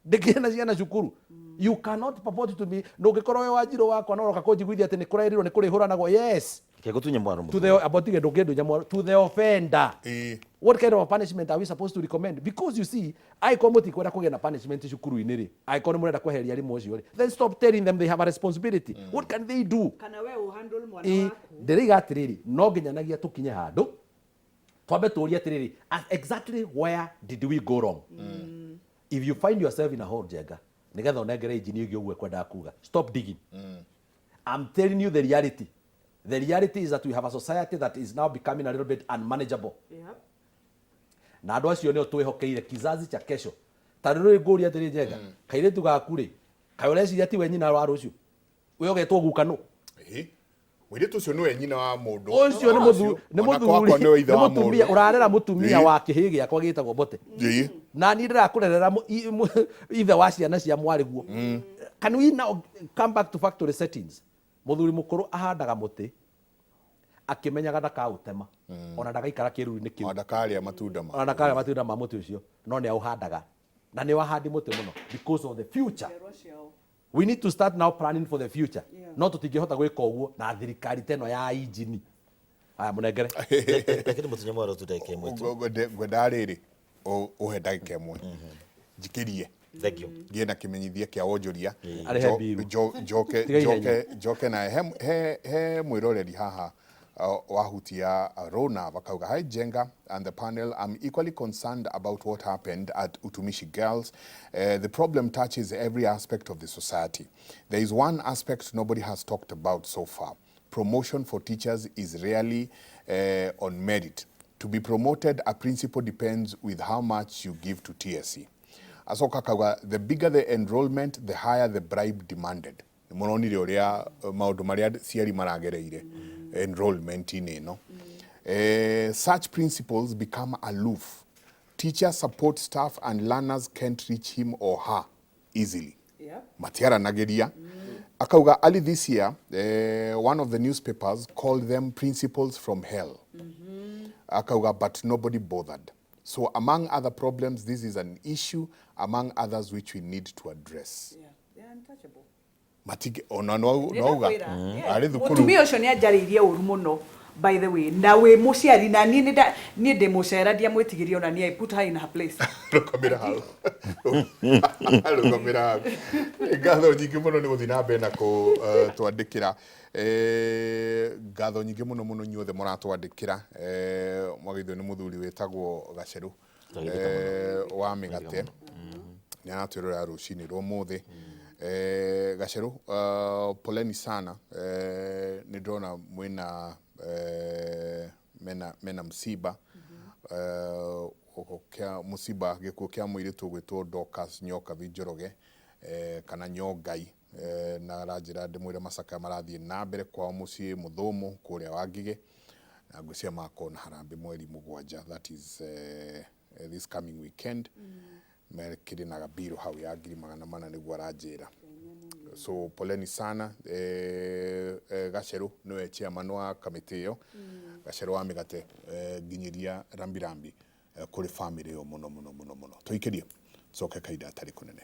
Ndĩkĩrĩ na ciana cukuru. You cannot purport to be ndũngĩkorwo wĩ Wanjirũ wakwa na ũroka kũnjiguithia atĩ nĩ kũrerirwo nĩ kũrĩhũranagwo. Yes. Reke ngũtunye mwaro To the mũthuri. amba ũtige ndũngĩndunya mwaro to the offender. Ĩĩ. What kind of a punishment are we supposed to recommend? Because you see, angĩkorwo mũtikwenda kũgĩa na punishment cukuru-inĩ rĩ, angĩkorwo nĩ mũrenda kweheria arimũ acio rĩ, then stop telling them they have a responsibility. What can they do? Kana we ũ handle mwana Ĩĩ, waku. ndĩraiga atĩrĩrĩ, no nginyanagia tũkinye handũ twambe tũrie atĩrĩrĩ, exactly where did we go wrong? If you find yourself in a hole, Njenga, nĩgetha ũnengere injini ĩngĩ ũguo ekwendaga kuga, stop digging. I'm telling you the reality. The reality is that we have a society that is now becoming a little bit unmanageable. Na andũ acio nĩo twĩhokeire kizazi cha kesho. Ta rĩu ngũria atĩrĩ Njenga, kairĩtu gaku rĩ, kaĩ ũreciria tiwe nyina wa rũciũ? We ũgetwo guka nũ? Ĩĩ. Mũirĩtu ũcio nĩwe nyina wa mũndũ. Ũcio nĩ mũthu- nĩ Ona mũthuri, kwakwa nĩwe ithe nĩ wa mũtumia, mũndũ. ũrarera mũtumia Ĩĩ. wa kĩhĩĩ gĩakwa gĩtagwo Mbote. Ĩĩ. Na niĩ ndĩrakũrerera ithe wa ciana cia mwarĩguo. Can we now come back to factory settings? Mũthuri mũkũrũ ahandaga mũtĩ akĩmenyaga ndakaũtema, ona ndagaikara kĩruru-inĩ kĩu. Ona ndakarĩa matunda ma. Ona ndakarĩa matunda ma mũtĩ ũcio, no nĩ aũhandaga. Na nĩ wahandi mũtĩ mũno because of the future. We need to start now planning for the future. No tũtingĩhota gwĩka ũguo na thirikari ta ĩno ya injini. Aya mũnengere. Reke ndĩmũtunye mwaro tu ndagĩka ĩmwe tu. Ngwendaga rĩrĩ, ũhe ndagĩka ĩmwe. Njikĩrie. Thank you. Ngĩe na kĩmenyithia kĩa wonjoria. Arĩhe mbiru. Tiga ihenya. Njoke naye. He mwĩroreri haha wahutia Rona vakauga, hi Njenga and the panel, I'm equally concerned about what happened at Utumishi Girls. The problem touches every aspect of the society. There is one aspect nobody has talked about so far. Promotion for teachers is rarely on merit. To be promoted, a principal depends with how much you give to TSC. Asoka kauga, the bigger the enrollment, the higher the bribe demanded. Mũronire ũrĩa maũndũ marĩa ciari maragereire enrollment-inĩ ĩno. Such principals become aloof. Teacher support staff and learners can't reach him or her easily. Matiaranagĩria. Akauga early this year, one of the newspapers called them principals from hell. Akauga, but nobody bothered. So among other problems, this is an issue among others which we need to address. Yeah, they are untouchable. Matige, ona no auga. Arĩ thukuru. Mũtumia ũcio nĩ anjarĩirie ũru mũno, by the way, na wĩ mũciari na niĩ niĩ ndĩ mũcera ndiamwĩtigĩria ona niĩ I put her in her place. Rũgamĩra hau. Rũgamĩra hau. Ngatho nyingĩ mũno nĩ gũthiĩ na mbere na twandĩkĩra. Ngatho nyingĩ mũno mũno inyuothe mũratwandĩkĩra. Mwageithio nĩ mũthuri wĩtagwo Gacerũ, wa mĩgate. Nĩ aratwĩrorera rũcinĩ rwa ũmũthĩ. Gacerũ, poleni sana. Nĩ ndĩrona mwĩna, mena msiba. Kia mũsiba gĩkuũ kĩa mũirĩtu ũgwĩtwo Dorcas Nyokabi Njoroge, kana Nyongai. Na aranjĩra ndĩmwĩre macakaya marathiĩ na mbere kwao mũciĩ Mũthũmũ kũrĩa Wangigĩ. Na ngwĩciria magakorwo na harambee mweri mũgwanja, that is this coming weekend. Mekĩrĩ na gabiro hau ya ngiri magana mana nĩguo aranjĩra. So poleni sana. Gacerũ nĩwe chairman wa kamĩtĩ ĩyo. Gacerũ wa mĩgate, nginyĩria rambirambi kũrĩ family ĩyo mũno mũno mũno mũno. Tũikĩrie coke kahinda gatarĩ kũnene.